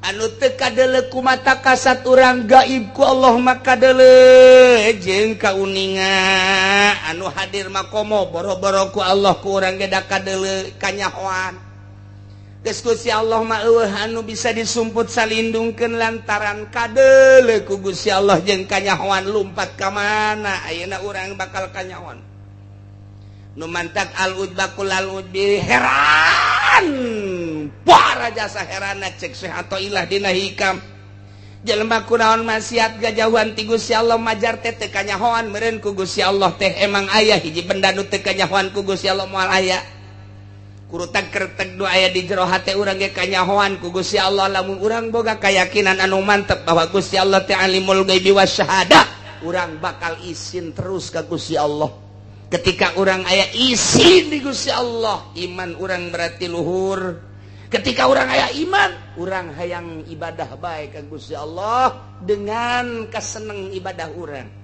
Anu teu kadeuleu ku mata kasat urang gaib ku Allah mah kadeuleu jeung kauninga. Anu hadir mah komo boro-boro ku Allah ku urang ge da kadeuleu kanyahoan. Gusti Allah mah eueuh anu bisa disumput salindungkeun lantaran kadeuleu ku Gusti Allah jeung kanyahoan lumpat ka mana ayeuna urang bakal kanyahoan. Nu mantak al ujbakul al ujbi heran. Para jasa herana cek Syekh Athaillah dina hikam. Jelema kunaon maksiat gajauhan ti Gusti Allah majar teh teu kanyahoan meureun ku Gusti Allah teh emang aya hiji benda nu teu kanyahoan ku Gusti Allah moal aya. Kurutak kertek doa aya di jero hate urang ge kanyahoan ku Gusti Allah lamun urang boga keyakinan anu mantep bahwa Gusti Allah teh alimul ghaibi wasyahadah, urang bakal isin terus ka Gusti Allah. Ketika urang aya isin di Gusti Allah, iman urang berarti luhur. Ketika urang aya iman, urang hayang ibadah bae ka Gusti Allah dengan kaseneng ibadah urang.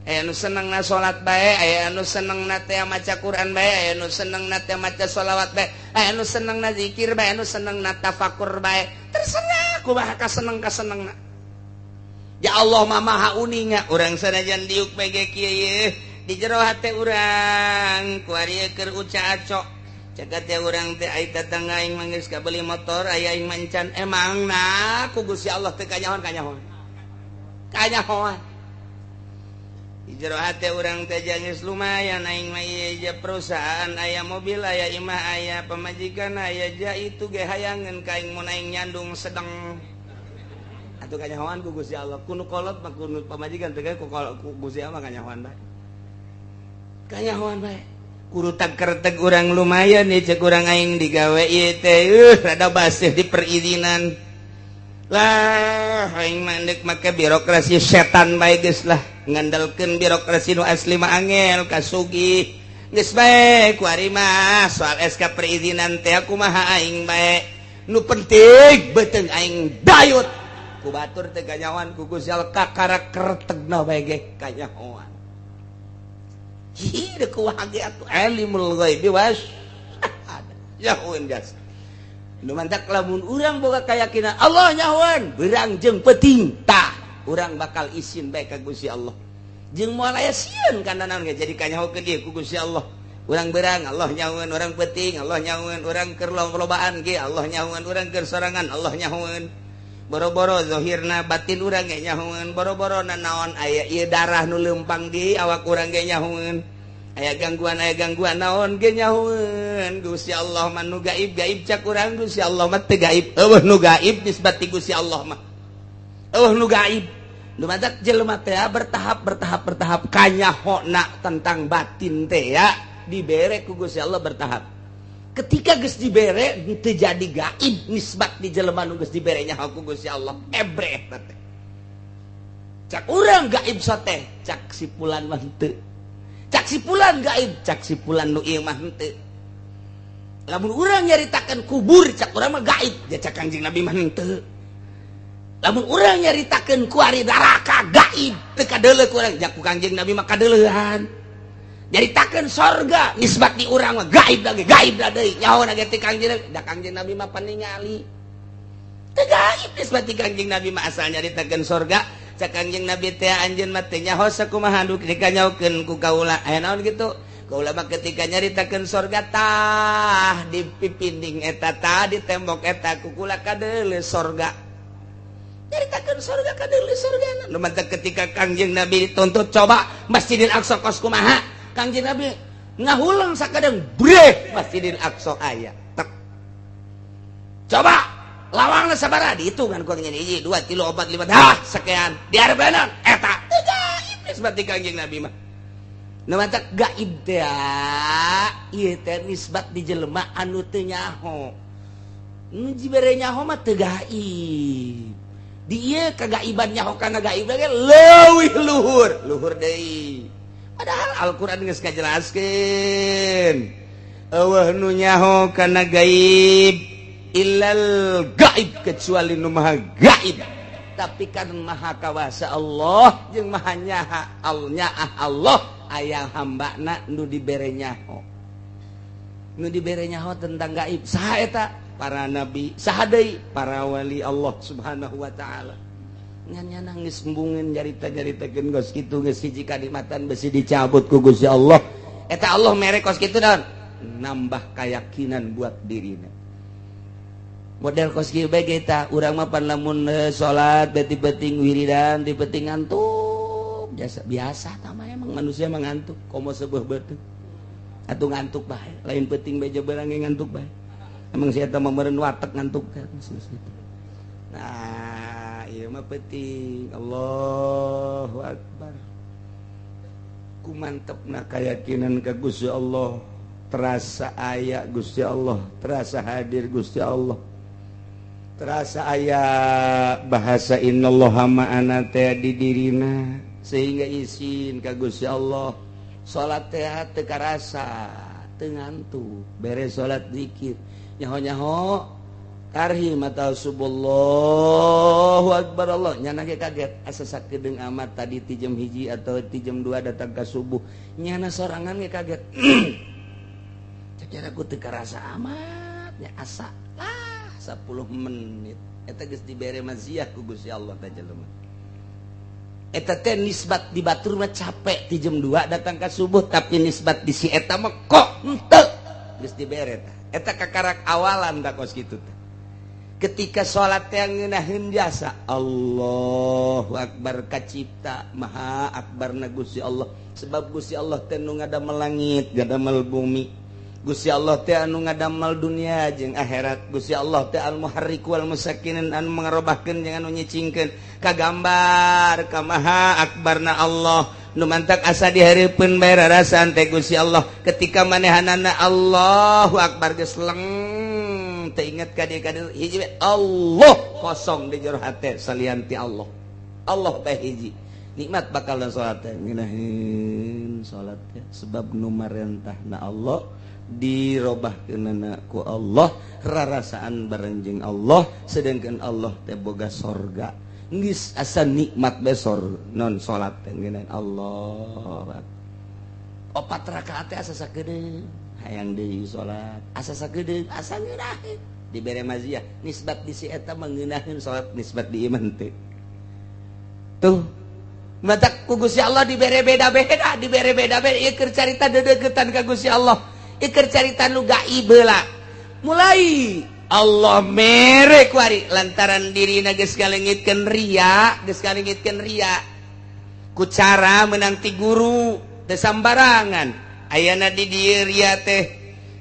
Aya nu seneng na salat bae, aya nu seneng na teh maca Quran bae, aya nu seneng na teh maca sholawat bae, aya nu seneng na zikir bae, aya nu seneng na tafakur bae. Terserah kumaha kaseneng-kasenengna. Ya Allah mah maha uninga, urang sanajan diuk bae ge kieu ye, di jero hate urang kuari keur uca aco. Cagat teh urang teh ai tetangga aing mah geus kabeli motor, aya aing mancan emang na ku Gusti Allah teh kanyahoan kanyahoan. Kanyahoan. Di jero hate urang teh geus lumayan aing mah ieu perusahaan aya, mobil aya, imah aya, pamajikan aya, ja itu ge hayangeun ka aing mun aing nyandung sedeng atuh kanyahoan ku Gusti Allah. Ku nu kolot mah, ku nu pamajikan teh, ku Gusti Allah kanyahoan bae, kanyahoan bae. Kurutak kerteg urang lumayan nih, cek urang aing digawe ieu teh rada baseuh di perizinan lah. Aing mah ndek make birokrasi setan bae geus lah, ngandalkeun birokrasi nu asli mah angel kasugih. Geus bae kuari mah soal SK perizinan teh kumaha aing bae, nu penting beuteung aing dayut. Ku batur teh kanyahoan ku Gusti Allah, kakara kertegna bae ge kanyahoan. Hi, kumaha ge atuh, alimul ghaibi was nyahoeun jas. Nu mantak lamun urang boga keyakinan Allah nyahoan beurang jeung peuting, tah urang bakal isin bae ka Gusti Allah jeung moal aya sieun kana naon ge. Jadi kanyahokeun ieu ku Gusti Allah, urang beurang Allah nyahoeun, urang peuting Allah nyahoeun, urang keur lobaan ge Allah nyahoeun, urang keur sorangan Allah nyahoeun, boro-boro zahirna batin urang ge nyahoeun, boro-boro naon aya ieu darah nu leumpang di awak urang ge nyahoeun, aya gangguan, aya gangguan naon ge nyahoeun Gusti Allah mah. Nu gaib gaib cak urang, Gusti Allah mah teu gaib. Euweuh nu gaib nisbat ti Gusti Allah mah, euweuh nu gaib. Nu mantak jelema teh bertahap, bertahap, bertahap kanyahona tentang batin teh ya dibere ku Gusti Allah bertahap. Ketika geus dibere teu jadi gaib nisbat di jelema nu geus dibere nyaho ku Gusti Allah. Ebreh teh cak urang gaib soteh, cak si pulan mah henteu, cak si pulan gaib, cak si pulan nu ieu mah henteu. Lamun urang nyaritakeun kubur cak urang mah gaib, ya cak Kanjeng Nabi mah henteu. Lamun urang nyaritakeun kuari neraka gaib, teu kadeuleu ku urang, ku Kanjeng Nabi mah kadeuleuhan. Nyaritakeun sorga nisbat di urang mah gaib lagi, gaib deui, nyaho ge ti Kanjeng, da Kanjeng Nabi mah paningali, teu gaib nisbat ti Kanjeng Nabi mah. Asal nyaritakeun sorga cak Kanjeng Nabi teh anjeun mah teu nyaho sakumaha nu dikanyahokeun ku kaula, aya naon gitu. Kaula mah ketika nyaritakeun sorga, tah di pipinding eta, tah di tembok eta ku kula kadeuleu sorga. Nyaritakeun sorga kadeuleu sorga. Nu mantak ketika Kanjeng Nabi dituntut, coba Masjidil Aqsa kos kumaha, Kanjeng Nabi ngahulang sakadeng, breh, Masjidil Aqsa aya tek. Coba lawangna sabaraha, dihitungan ku Kanjeng, hiji, dua, tilu, opat, lima, dah sekian, di hareupeun eta teu gaib nisbat di Kanjeng Nabi mah. Nu mantak gaib teh ieu teh nisbat di jelema anu teu nyaho. Nu dibere nyaho mah teu gaib. Di ieu kagaiban nyaho kana gaib ge leuwih luhur, luhur deui. Padahal Al-Qur'an geus ngajelaskeun euweuh nu nyaho kana gaib illal gaib, kecuali nu maha gaib. Tapi kan maha kawasa Allah jeung maha nyaha nyaah Allah, aya hambana nu dibere nyaho, nu dibere nyaho tentang gaib. Saha eta? Para nabi. Saha deui? Para wali Allah Subhanahu wa taala. Ngan nya nangis embungeun nyarita-nyaritakeun geus kitu, geus hiji kanikmatan besi dicabut ku Gusti Allah. Eta Allah mere kos kitu naon? Nambah keyakinan buat dirina. Model kos kieu bae kita urang mah pan lamun salat beti penting wiridan di penting ngantuk biasa biasa. Tama emang manusia mah ngantuk, komo sebuah beuteung atuh ngantuk bae, lain penting beja berang ngantuk bae. Emang si eta mah meureun watek ngantuk kan gitu. Nah, ieu mah penting Allahu akbar, ku mantepna keyakinan ka Gusti Allah, terasa aya Gusti Allah, terasa hadir Gusti Allah, terasa aya bahasa innallaha ma'ana teh di dirina, sehingga isin ka Gusti Allah. Salat teh teu karasa, teu ngantuk. Beres salat zikir, nyaho-nyaho tarhim atau suballahu akbar Allah, nyana ge kaget asa sakedeung amat tadi ti jam 1 atau ti jam 2 datang ka subuh. Nyana sorangan ge kaget, cara ku teu karasa amat nya, asa lah 10 menit. Eta geus dibere maziah ku Gusti Allah teh jelema. Eta teh nisbat di batur mah capek ti jam 2 datang ka subuh, tapi nisbat di si eta mah kok henteu, geus dibere tah. Eta kakarak awalan tak kos kitu teh. Ketika salat yang ngeunaheun jasa Allahu akbar kacipta maha akbarna Gusti Allah, sebab Gusti Allah teh nu ngadamel langit, ngadamel bumi. Gusti Allah teh anu ngadamel dunia jeung akhirat. Gusti Allah teh al muharrik wal musakkinin, anu mangarobahkeun jeung anu nyicingkeun. Kagambar ka maha akbarna Allah nu mantak asa dihareupeun bae rarasaan teh Gusti Allah. Ketika manehanana Allahu akbar geus leng teu inget ka dieu ka dieu, hiji we Allah kosong di jero hate salian ti Allah. Allah bae hiji. Nikmat bakal salat teh ngeunaheun salat teh sebab nu marentahna Allah, dirobahkeunana ku Allah, rarasaan bareng jeung Allah, sedangkan Allah teh boga sorga. Geus asa nikmat besor non salat teh ngeunaheun Allah. Opat rakaat teh asa sakedeung, hayang deui salat asa sakedeung, asa ngeunaheun dibere maziah nisbat di si eta mangeunaheun salat nisbat di iman teh. Tuh matak ku Gusti Allah dibere beda-beda, dibere beda-beda. Ieu keur carita deudeuketan ka Gusti Allah, ieu keur carita nu gaib heula. Mulai Allah mere kuari lantaran dirina geus ngalengitkeun ria, geus ngalengitkeun ria ku cara menang ti guru teu sambarangan. Ayana di dieu ria teh,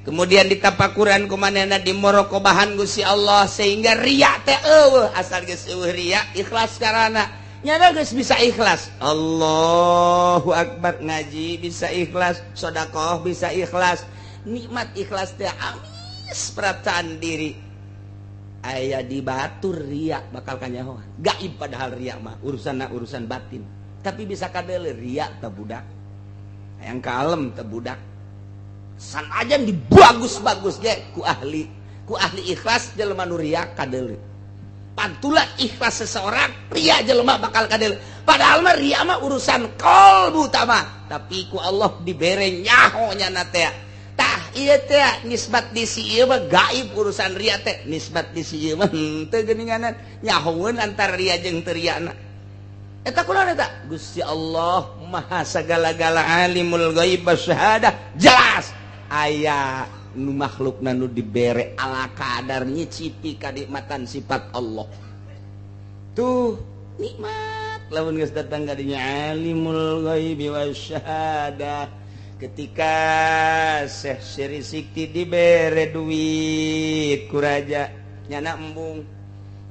kemudian ditapakuran ku manehna, dimorokobahan Gusti Allah sehingga ria teh eueuh. Asal geus eueuh ria, ikhlas karana nyana geus bisa ikhlas. Allahu akbar, ngaji bisa ikhlas, sedekah bisa ikhlas, nikmat ikhlas teh amis perasaan diri. Aya di batur ria bakal kanyahoan gaib, padahal ria mah urusan urusan batin, tapi bisa kadele ria teh budak hayang kalem teh budak sanajan dibagus-bagus ge ku ahli ikhlas. Jelema nu ria kadele, pantulan ikhlas seseorang ria jelema bakal kadele, padahal mah ria mah urusan kolbu utama, tapi ku Allah dibere nyaho nyana teh. Tah ieu teh nisbat di si ieu mah gaib urusan ria teh, nisbat di si ieu mah henteu geuninganan nyahoeun antara ria jeung teu riana. Eta kunaon eta? Gusti Allah maha sagala-gala, alimul ghaib wasyahadah. Jelas aya nu makhlukna nu dibere ala kadar nyicipi kanikmatan sifat Allah. Tuh nikmat lamun geus datang ka dinya alimul ghaibi wasyahadah. Ketika Syekh Siri Sikti dibere duit ku raja, nyana embung.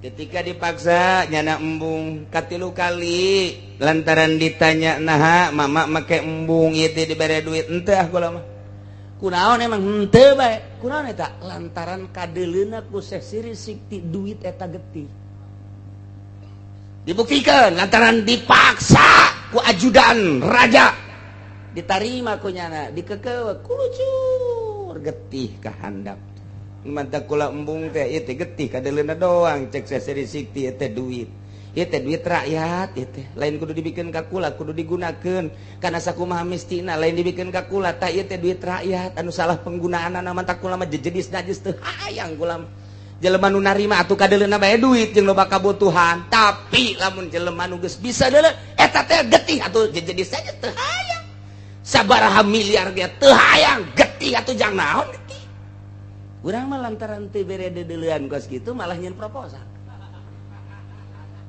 Ketika dipaksa, nyana embung. Katilu kali lantaran ditanya, "Naha mama make embung ieu teh dibere duit?" "Henteu ah kula mah." Kunaon emang? "Henteu bae." Kunaon eta? Lantaran kadeleuna ku Syekh Siri Sikti duit eta getih. Dibuktikan lantaran dipaksa ku ajudan raja, ditarima ku nyana, dikekewe kulucur getih kahandap. Mantap kula embung teh ieu teh getih kadeleuna doang. Cek Syekh Siri Sikti, "Ieu teh duit, ieu teh duit rakyat, ieu teh lain kudu dibikeun ka kula, kudu digunakeun kana sakumaha mistina, lain dibikeun ka kula. Tah ieu teh duit rakyat anu salah penggunaanna. Mantak kula mah jejedis najis teu hayang kula mah." Jelema nu narima atuh kadeleuna bae duit jeung loba kabutuhan, tapi lamun jelema nu geus bisa deuleu eta teh getih atuh jejedis saja teu hayang, sabaraha miliar ge teu hayang, getih atuh jang naon getih. Urang mah lantaran teu bere deudeulean kos kitu malah nyeun proposal.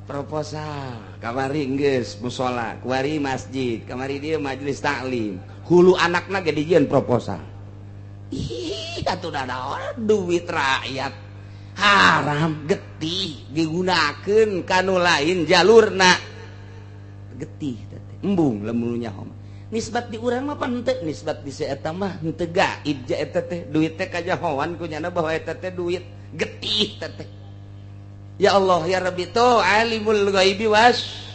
Proposal kamari geus musola, kuari masjid, kamari dia majelis taklim, hulu anakna ge dijieun proposal. Ih, atuh naon duit rakyat haram getih digunakeun kanu lain jalurna, getih teh embung lamun nyaho. Nisbat di urang mah pan henteu, nisbat di si eta mah henteu gaib ja eta teh duit teh, kajahoan ku nyana bahwa eta teh duit getih teh. Ya Allah ya Rabbi, to alimul ghaibi was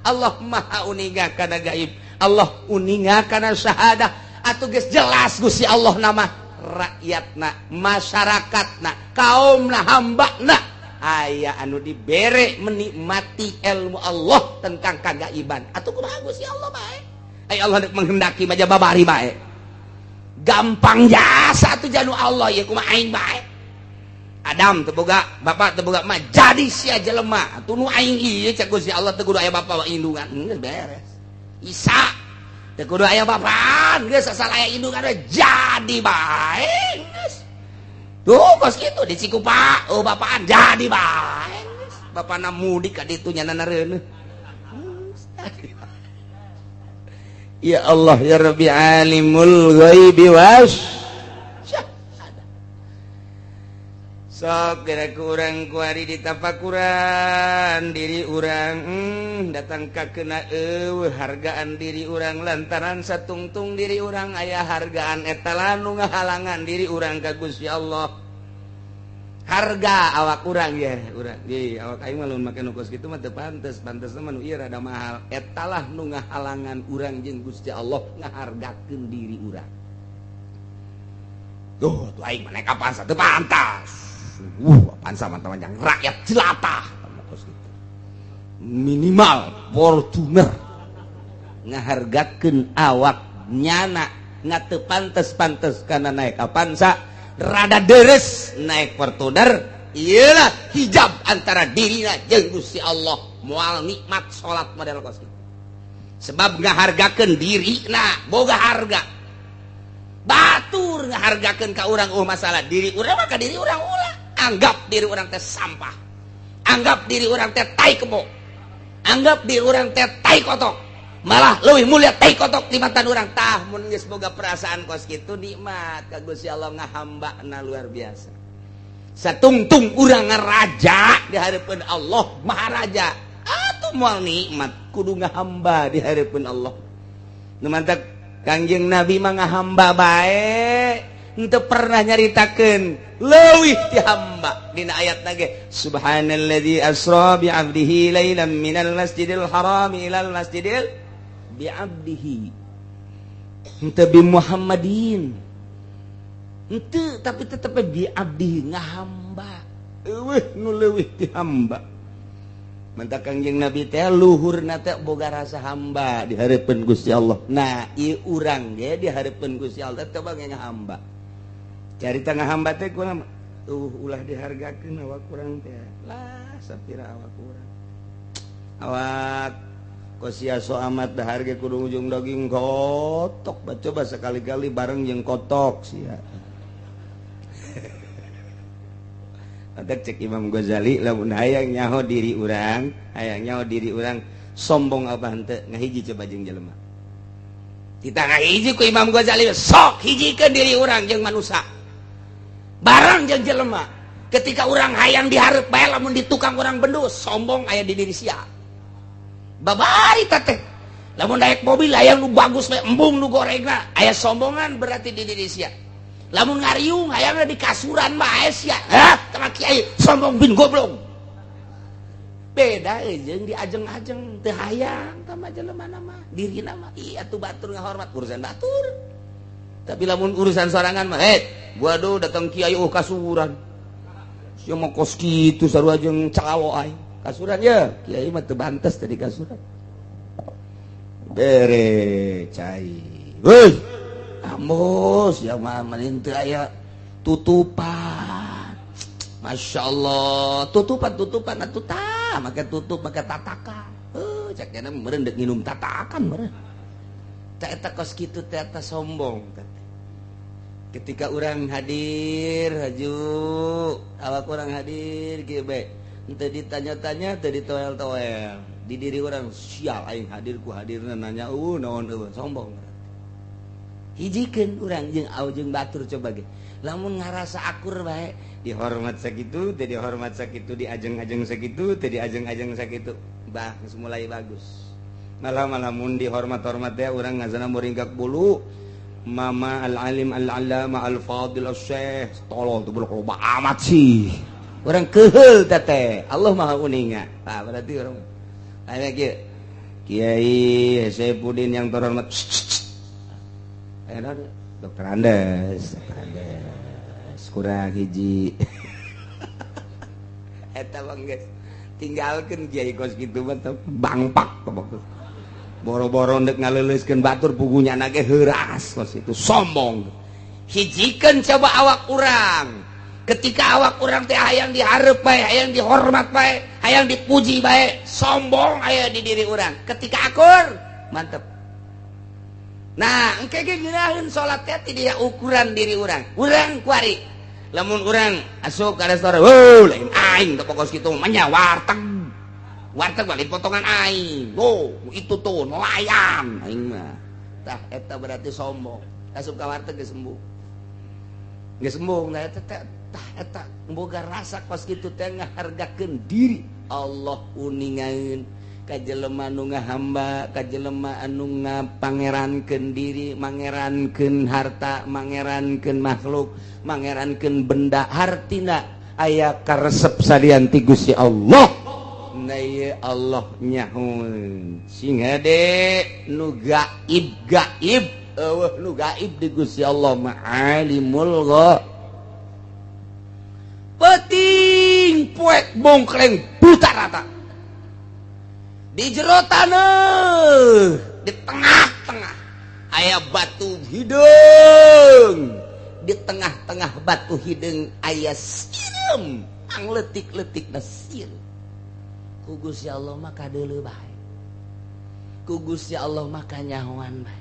Allah maha uninga kana gaib, Allah uninga kana syahadah. Atuh geus jelas Gusti Allah nama rakyatna, masyarakatna, kaumna, hambana aya anu dibere menikmati ilmu Allah tentang kagaiban. Atuh kumaha Gusti Allah bae? Ay Allah menghendaki mah babari bae, gampang jasa atuh janu Allah ya kumaha aing bae. Adam teu boga bapak, teu boga mah jadi sia jelema. Atuh nu aing ieu cek Gusti Allah teu kudu aya bapak indungan, geus beres. Isa teu kudu aya bapak, geus asal aya indungan jadi bae geus. Tuh kos kitu di Cikupa, oh bapaan jadi bae. Bapana mudik ka ditu nya reuneuh. Ya Allah ya Rabbi alimul ghaibi was. Sok geura ku urang kuari ditapakuran diri urang datang ka kena eueuh hargaan diri urang lantaran satungtung diri urang aya hargaan eta nu ngahalangan diri urang ka Gusti Allah. Harga awak urang ya urang ye awak aing mah lamun make nu kos kitu mah teu pantes, pantesna mah nu ieu rada mahal. Eta lah nu ngahalangan urang jeung Gusti Allah ngahargakeun diri urang. Tuh tuh aing mah naik Avanza teu pantas. Avanza mah yang rakyat jelata minimal Fortuner ngahargakeun awak nyana nggak teu pantes-pantes karena naik Avanza rada deres naik Fortuner iyalah hijab antara dirina jeung Gusti Allah moal nikmat salat model kos kitu sebab ngahargakeun dirina boga harga batur ngahargakeun ka urang masalah diri urang mah ka diri urang ulah anggap diri orang teh sampah, anggap diri orang teh tai kebo, anggap diri orang teh tai kotok, malah leuwih mulia tai kotok di mata orang. Tah mun geus boga perasaan kos kitu nikmat ka Gusti Allah ngahambana luar biasa. Satungtung urang ngaraja di hareupeun Allah Maharaja, atuh moal nikmat kudu ngahamba di hareupeun Allah. Nu mantak Kangjeng Nabi mah ngahamba bae, henteu pernah nyaritakeun leuwih ti hamba. Dina ayat nage subhanalladzi asra bi 'abdihi lailan minal masjidil haram ilal masjidil bi 'abdihi, henteu bi Muhammadin henteu, tapi tetep bi 'abdihi ngahamba eueuh nu leuwih ti hamba. Mantak Kangjeng Nabi teh luhurna teh boga rasa hamba di hareupeun Gusti Allah. Nah ieu urang ge di hareupeun Gusti Allah teh coba ngahamba. Carita ngahamba teh kurang ulah dihargakeun awak urang teh lah sapira awak urang awak kosia so amat dahar ge kudu ujung daging kotok coba sekali-kali bareng jeung kotok sia. Antak cek Imam Ghazali lamun hayang nyaho diri urang, hayang nyaho diri urang sombong apa henteu ngahiji coba jeung jelema. Kita ngahiji ku Imam Ghazali sok hijikeun diri urang jeung manusa. Barang jeung jelema. Ketika urang hayang dihareup bae lamun di tukang urang bendu sombong aya di diri sia. Babari teh. Lamun naik mobil hayang nu bagus bae embung nu gorengna aya sombongan berarti di diri sia. Lamun ngariung hayangna di kasuran bae sia. Hah, tama kiai sombong bin goblok. Beda jeung diajeng-ajeng teu hayang tama jelema mah dirina mah ieu atuh batur ngahormat urusan batur. Tapi lamun urusan sorangan mah waduh datang kiai oh kasuran. Sia mah kos kitu sarua jeung calo aing. Kasuran ya, kiai mah teu bantes tadi kasuran. Bere cai. Heuh. Ambos ya mah mending teu aya tutupan. Masya Allah, tutupan atuh tah, make tutup make tatakan. Heuh, cek nya meureun deuk nginum tatakan meureun. Tah eta kos kitu teh eta sombong teh. Ketika orang hadir haju awak orang hadir kieu bae henteu ditanya-tanya teu ditoel-toel di diri orang sial aing hadir ku hadirna nanya eueuh naon eueuh sombong. Hijikeun urang jeung au jeung batur coba ge lamun ngarasa akur bae dihormat sakitu teu dihormat sakitu diajeng-ajeng sakitu teu diajeng-ajeng sakitu bah geus mulai bagus. Malah-malah mun dihormat-hormat teh urang ngazana muringkak bulu. Mama al-alim al-alama al-fadil al-syekh tolong tuh buluk loba amat sih orang keheul teh Allah maha uninga. Nah, berarti orang aya kieu Kiai Saifuddin yang terhormat Dokter Andes, Andes kurang hiji eta bang geus tinggalkeun kiai kos kitu mah bangpak boro-boro ndek ngaleuleuskeun batur pugunya ge heuras kos itu sombong. Hijikeun coba awak urang ketika awak urang teh hayang dihareup bae, hayang dihormat bae, hayang dipuji bae, sombong aya di diri urang. Ketika akur mantep. Nah engke ge ngeunaheun salat teh ti dia ukuran diri urang. Urang kuari Lamun urang asup ka restoran, "Wow, lain aing teh, pokos kitu mah nya warteg. Warteg balik potongan aing. Oh, itu tuh nelayan aing mah." Tah, eta berarti sombong. Asup ka warteg geus embung. Geus embung, nah eta teh, tah eta boga rasa kos kitu teh ngahargakeun diri. Allah uningaeun ka jelema nu ngahamba, ka jelema anu ngapangerankeun diri, mangerankeun harta, mangerankeun makhluk, mangerankeun benda, hartina aya karesep salian ti Gusti Allah. Nah, ieu Allah nyahoeun sing hade nu gaib gaib, eueuh nu gaib di Gusti Allah mah alimul ghaib. Peting poek bongkleng buta rata di jero taneuh, di tengah-tengah aya batu hideung, di tengah-tengah batu hideung aya sireum, ang letik-letik na sireum. Ku Gusti Allah mah kadeuleu bae, ku Gusti Allah mah kanyahoan bae.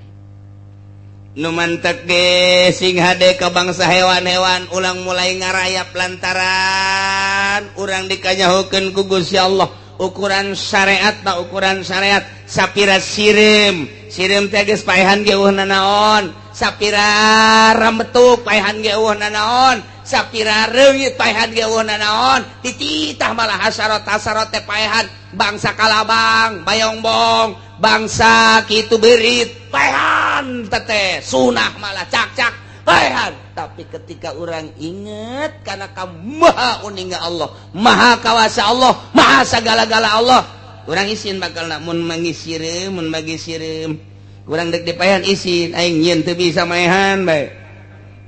Nu mantek ge sing hade ka bangsa hewan-hewan, ulang mulai ngarayap lantaran urang dikanyahokeun ku Gusti Allah ukuran syariat tak ukuran syariat. Sapira sireum, sireum teh geus paehan ge eueuh nanaon, sapira rambetuk paehan ge eueuh nanaon, sapira reungit paehan ge eueuh nanaon, tititah malah hasarot hasarot teh paehan, bangsa kalabang, bayongbong, bangsa kitu berit paehan teteh sunah malah cak-cak paehan. Tapi ketika orang inget karena kamu maha uninga Allah, maha kawasa Allah, maha segala-gala Allah, Urang isin bakal mun mangi sireum, mun bagi sireum kurang dek dipaehan, isin aing nyieun teu bisa maehan bae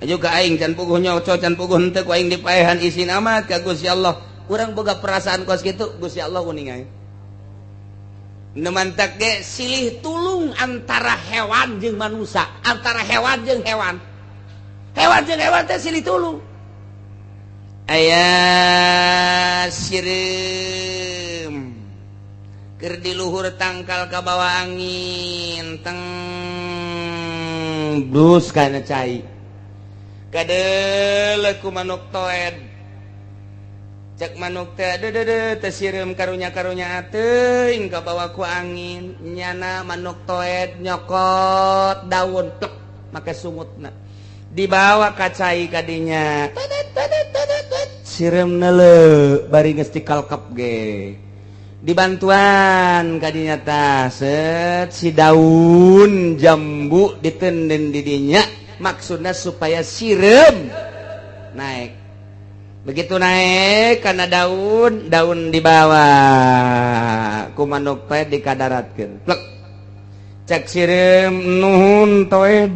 juga aing can puguh nyoco, can puguh henteu ku aing dipaehan, isin amat ka Gusti Allah. Urang boga perasaan kos kitu, Gusti Allah uninga. Nu mantak ge silih tulung antara hewan jeung manusia, antara hewan jeung hewan, hewan jeung hewan teh silih tulung. Aya sireum keur di luhur tangkal kabawa angin teng blus kana cai. Kadeuleu ku manuk toed. Cek manuk teh, "Dede teh sireum karunya-karunya teuing kabawa ku angin." Nyana manuk toed nyokot daun plek make sungutna, dibawa ka cai kadinya, sireum neuleu bari geus dikalkep ge dibantuan kadinya. Tah, set si daun jambu ditenden didinya, maksudnya supaya sireum naik. Begitu naik karena daun, daun dibawa ku manuk teh dikadaratkeun plek. Cek sireum, "Nuhun, toed,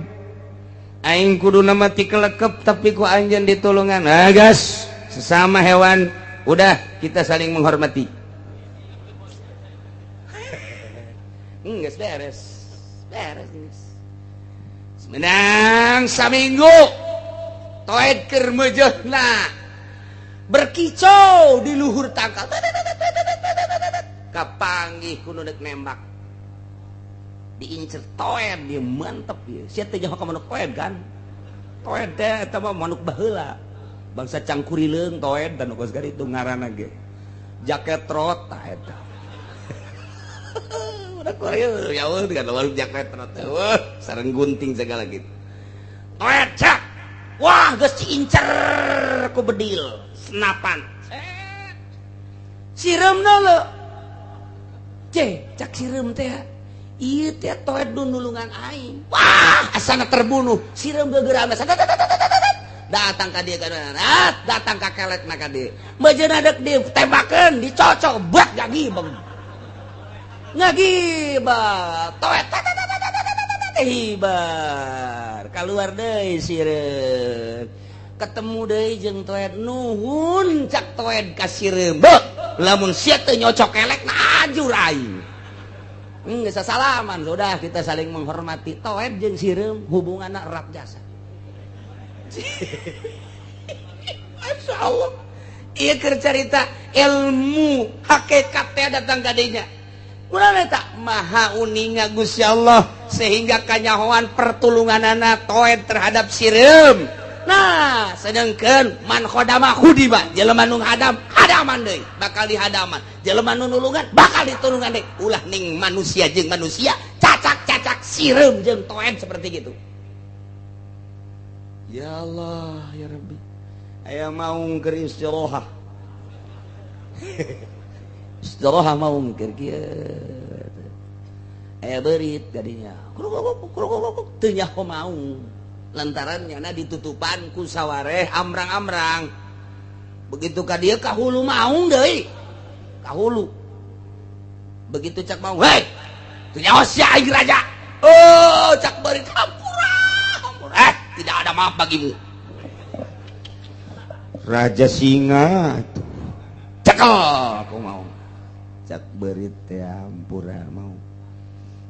aing kudu nama tikelekep tapi ku anjeun ditulungan." Ah, gas sesama hewan udah kita saling menghormati. Geus beres beres geus. Menang saminggu toed keur meujeuhna berkicau di luhur tangkal, kapanggih ku nu deuk nembak, diincer toed. Dia mantep ya, sia teh nyaho ka manuk toed kan? Toed teh eta mah manuk baheula, bangsa cangkurileung toed dan kos itu ngaranna ge jaket trot. Tah, eta udah Korea ya Allah dengan lawan jaket trot, wah, sareng gunting segala gitu. Toed cak, wah, geus diincer ku bedil senapan sireumna lo. Cek sireum teh, ieu teh toed nu nulungan aing, wah, asana terbunuh. Sireum gegeurana datang ka dieu, datang ka kelekna ka dieu, mejeuna dek ditembakeun, dicocok buat ngagibeng ngagibeng toed hibar keluar deui. Sireum ketemu deui jeung toed. "Nuhun," cak toed ka sireum, "lamun sia teu nyocok kelek na ajur aing." Geus salaman, sudah kita saling menghormati. Toed jeung sireum hubunganna erat jasa. Masya Allah, ieu keur carita ilmu hakikat teh datang ka dinya. Kunaon eta maha uninga Gusti Allah sehingga kanyahoan pertulunganana toed terhadap sireum. Nah, sedangkan man khodama khudiba, jelema nu hadam hadaman deui, bakal dihadaman. Jelema nu nulungan bakal ditulungan deui. Ulah ning manusia jeung manusia cacak-cacak sireum jeung toen seperti gitu. Ya Allah ya Rabbi. Aya maung keur istirahat. Istirahat maung keur kieu. Aya beurit gadinya. Kruk teu nyaho maung. Lantaran nyana ditutupan ku sawareh amrang-amrang. Begitu ka dieu ka hulu maung deui. Ka hulu. Begitu cak maung, "Hei, teu nyaho sia aing raja." Oh, cak beurit hampura. Hampura. Tidak ada maaf bagimu. Raja singa tuh. Cekel aku mau. Cak beurit teh hampura mau.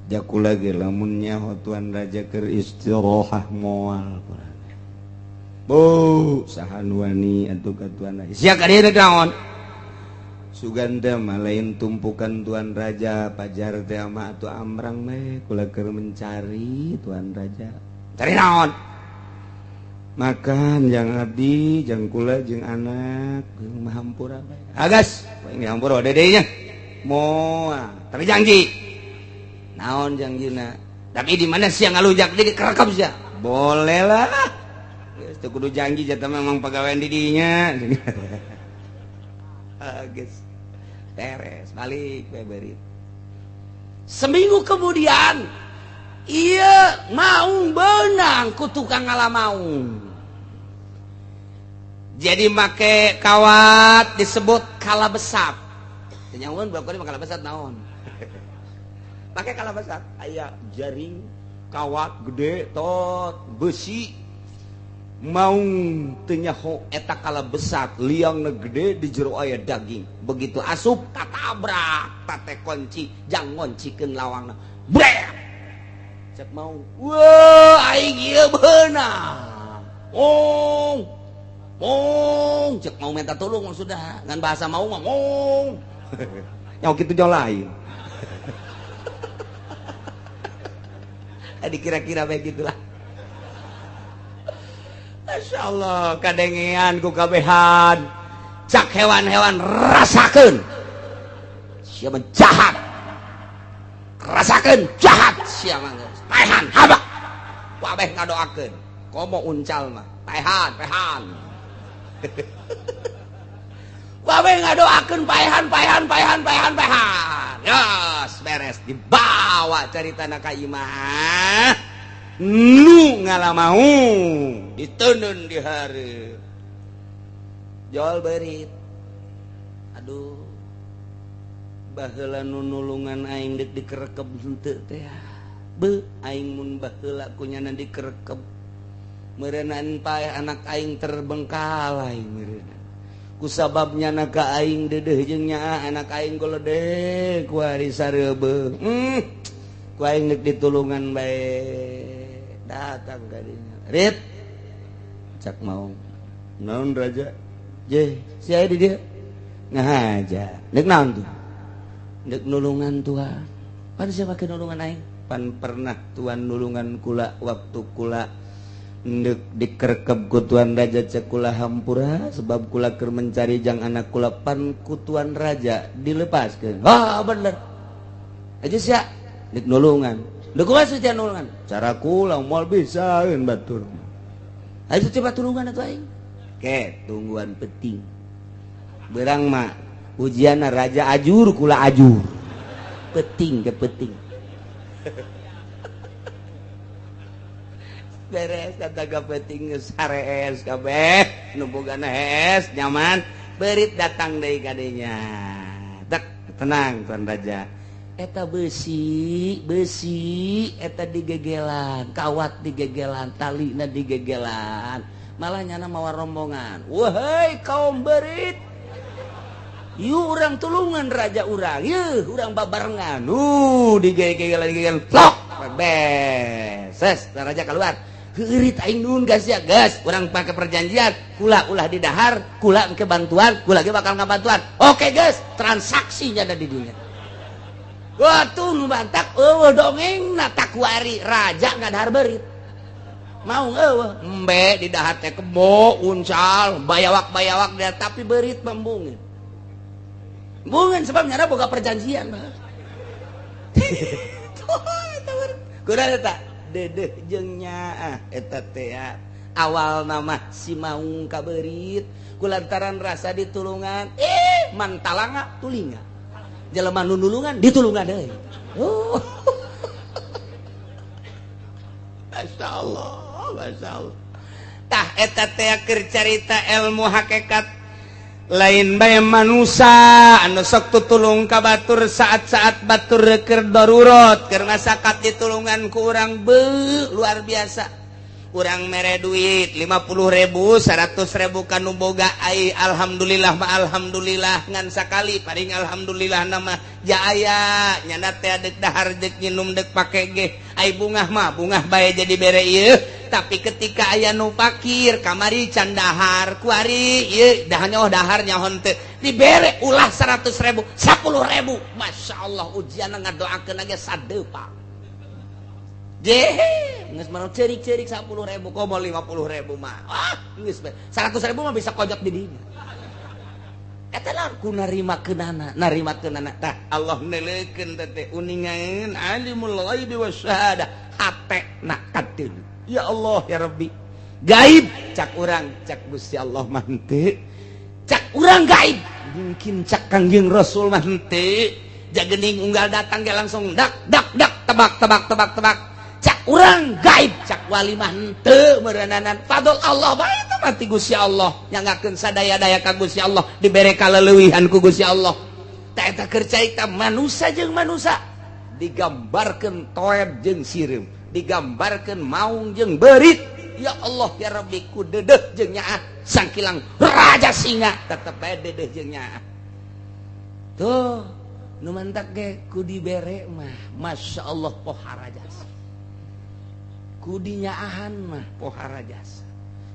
Jaku lagi lamun nyaho tuan raja keur istirahat moal Bu saha nu wani atuh ka tuan raja. Sia ka dieu naon? Suganda mah lain tumpukan tuan raja pajar teh mah atuh amrang we kula keur mencari tuan raja. Cari naon? Makan jang abdi jang kula jeung anak jeung mah hampura bae. Agas, ini hampura dedenya. Moal, tapi janji. Naon jangjina? Tapi di mana sia ngalujak di kerekam sia? Boleh lah. Geus teu kudu janji jatah memang pagawean di dinya. Geus. Beres, balik beberit. Seminggu kemudian iya maung benang ku tukang ngala maung. Jadi make kawat disebut kala besat. Teu nyahoeun budak mah kala besat naon? Pakai kala besar, aya jaring kawat gede tot besi maung teu nyaho eta kala besar liangna gede di jero aya daging. Begitu asup katabrak tate kunci jang ngoncikeun lawangna. Brek. Cek maung, wah aing ieu beunang. Ong. Ong, cek mau minta tolong sudah ngan bahasa maung mah ong. Nyaho kitu jauh lain. Dikira-kira baik gitulah. Masya Allah kadengean ku kabehan. Cak hewan-hewan rasakeun sia mah jahat. Rasakeun jahat sia mah geus. Paehan habak. Kabeh ngadoakeun. Komo uncal mah. Paehan, paehan. Kabeh ngadoakeun paehan, paehan, paehan, paehan, paehan. Yos, beres dibawa caritana ka imah. Nu ngalamau diteunun di hareup. Jol beurit. Aduh. Baheula nu nulungan aing deuk dikerekep henteu teh. Beuh, aing mun baheula ku nyana dikerekep. Meureunaan paeh anak aing terbengkalai meureunaan. Kusabab nyana ka aing dedeh jeung nyaa anak aing goledek ku hari sareubeuh. Ku aing deuk ditulungan bae. Datang ka dinya. Rit. Cak maung. Naon raja? Je, sia di dieu. Ngahaja. Deuk naon tuh? Deuk nulungan tuan. Pan sia make nulungan aing? Pan pernah tuan nulungan kula waktu kula ndek dikerkep ku tuan raja cek kula hampura sebab kula keur mencari jang anak kula pan ku tuan raja dilepaskeun. Ah bener. Aja sia dek nulungan. Dek kumaha sia nulungan? Cara kula moal bisaeun batur. Ayo coba tulungan atuh aing. Ke tungguan penting. Berang mah ujianna raja ajur kula ajur. Penting ke penting. Beres kata penting sarees kabeh nu bogana hees nyaman beurit datang deui ka dinya. Tek tenang tuan raja. Eta besi besi eta digegelan, kawat digegelan, talina digegelan. Malah nyana mawa rombongan. Wahai kaum beurit, yuk urang tulungan raja urang, yeuh urang babarengan. Digegelan digegelan plok beses raja keluar. Heurit aing nuhun gas ya gas, urang pakai perjanjian, kula ulah di dahar, kula ke bantuan, kula ge bakal ngabantuan. Oke guys, transaksinya ada di dunia. Wah tuh nu bantak eueuh dongengna takuari raja ngadahar beurit. Maung eueuh embe di dahar teh kebo uncal bayawak-bayawak dia tapi beurit embungeun. Embungeun sebab nyana boga perjanjian mah. Kurang eta dedeh jeung nyaah eta teh awal nama si maung ka beurit kulantaran rasa ditulungan mantalanga tulinga jelema nu nulungan ditulungan deui. Oh. Masyaallah, masyaallah. Tah eta teh keur carita ilmu hakikat lain bae manusa anu sok tutulung ka batur saat-saat batur keur darurat keur masakat ditulungan ku urang beuh luar biasa. Urang mere duit 50.000 100.000 kanu boga ai alhamdulillah ma alhamdulillah ngan sakali paling alhamdulillah nama jaaya nyana teh deuk dahar deuk nginum deuk pake ge ai bungah mah bungah bae jadi bere ieu tapi ketika aya nu fakir kamari can dahar kuari ieu dah nyaho dahar nyaho teu dibere ulah 100.000 10.000 masyaallah ujian ngadoakeun ge sadeupa. Jehe, geus mah ceurik-ceurik 10.000 komo 50.000 mah. Ah, geus 100.000 mah bisa kojot di dinya. Eta lah ku narimakeunana, narimakeunana. Tah Allah neuleukeun teh uningaeun alimul ghaibi wasyahadah, hatena kadeun. Ya Allah ya Rabbi. Gaib cak urang, cak Gusti Allah mah henteu. Cak urang gaib, mungkin cak Kangjeng Rasul mah henteu. Jagening unggal datang ge langsung dak dak dak tebak tebak tebak tebak. Cak urang gaib cak wali mah henteu meureunana fadl Allah bae eta mah ti Gusti Allah nyangakeun sadaya-daya ka Gusti Allah dibere kaleuwihan ku Gusti Allah tah eta keur carita manusa jeung manusa digambarkeun toeb jeung sireum digambarkeun maung jeung beurit ya Allah ya Rabbi ku dedeh jeung nyaah sangkilang raja singa tetep bae dedeh jeung nyaah tuh nu mantak ge ku dibere mah masyaallah pohara jasa kudinya ahan mah pohara jasa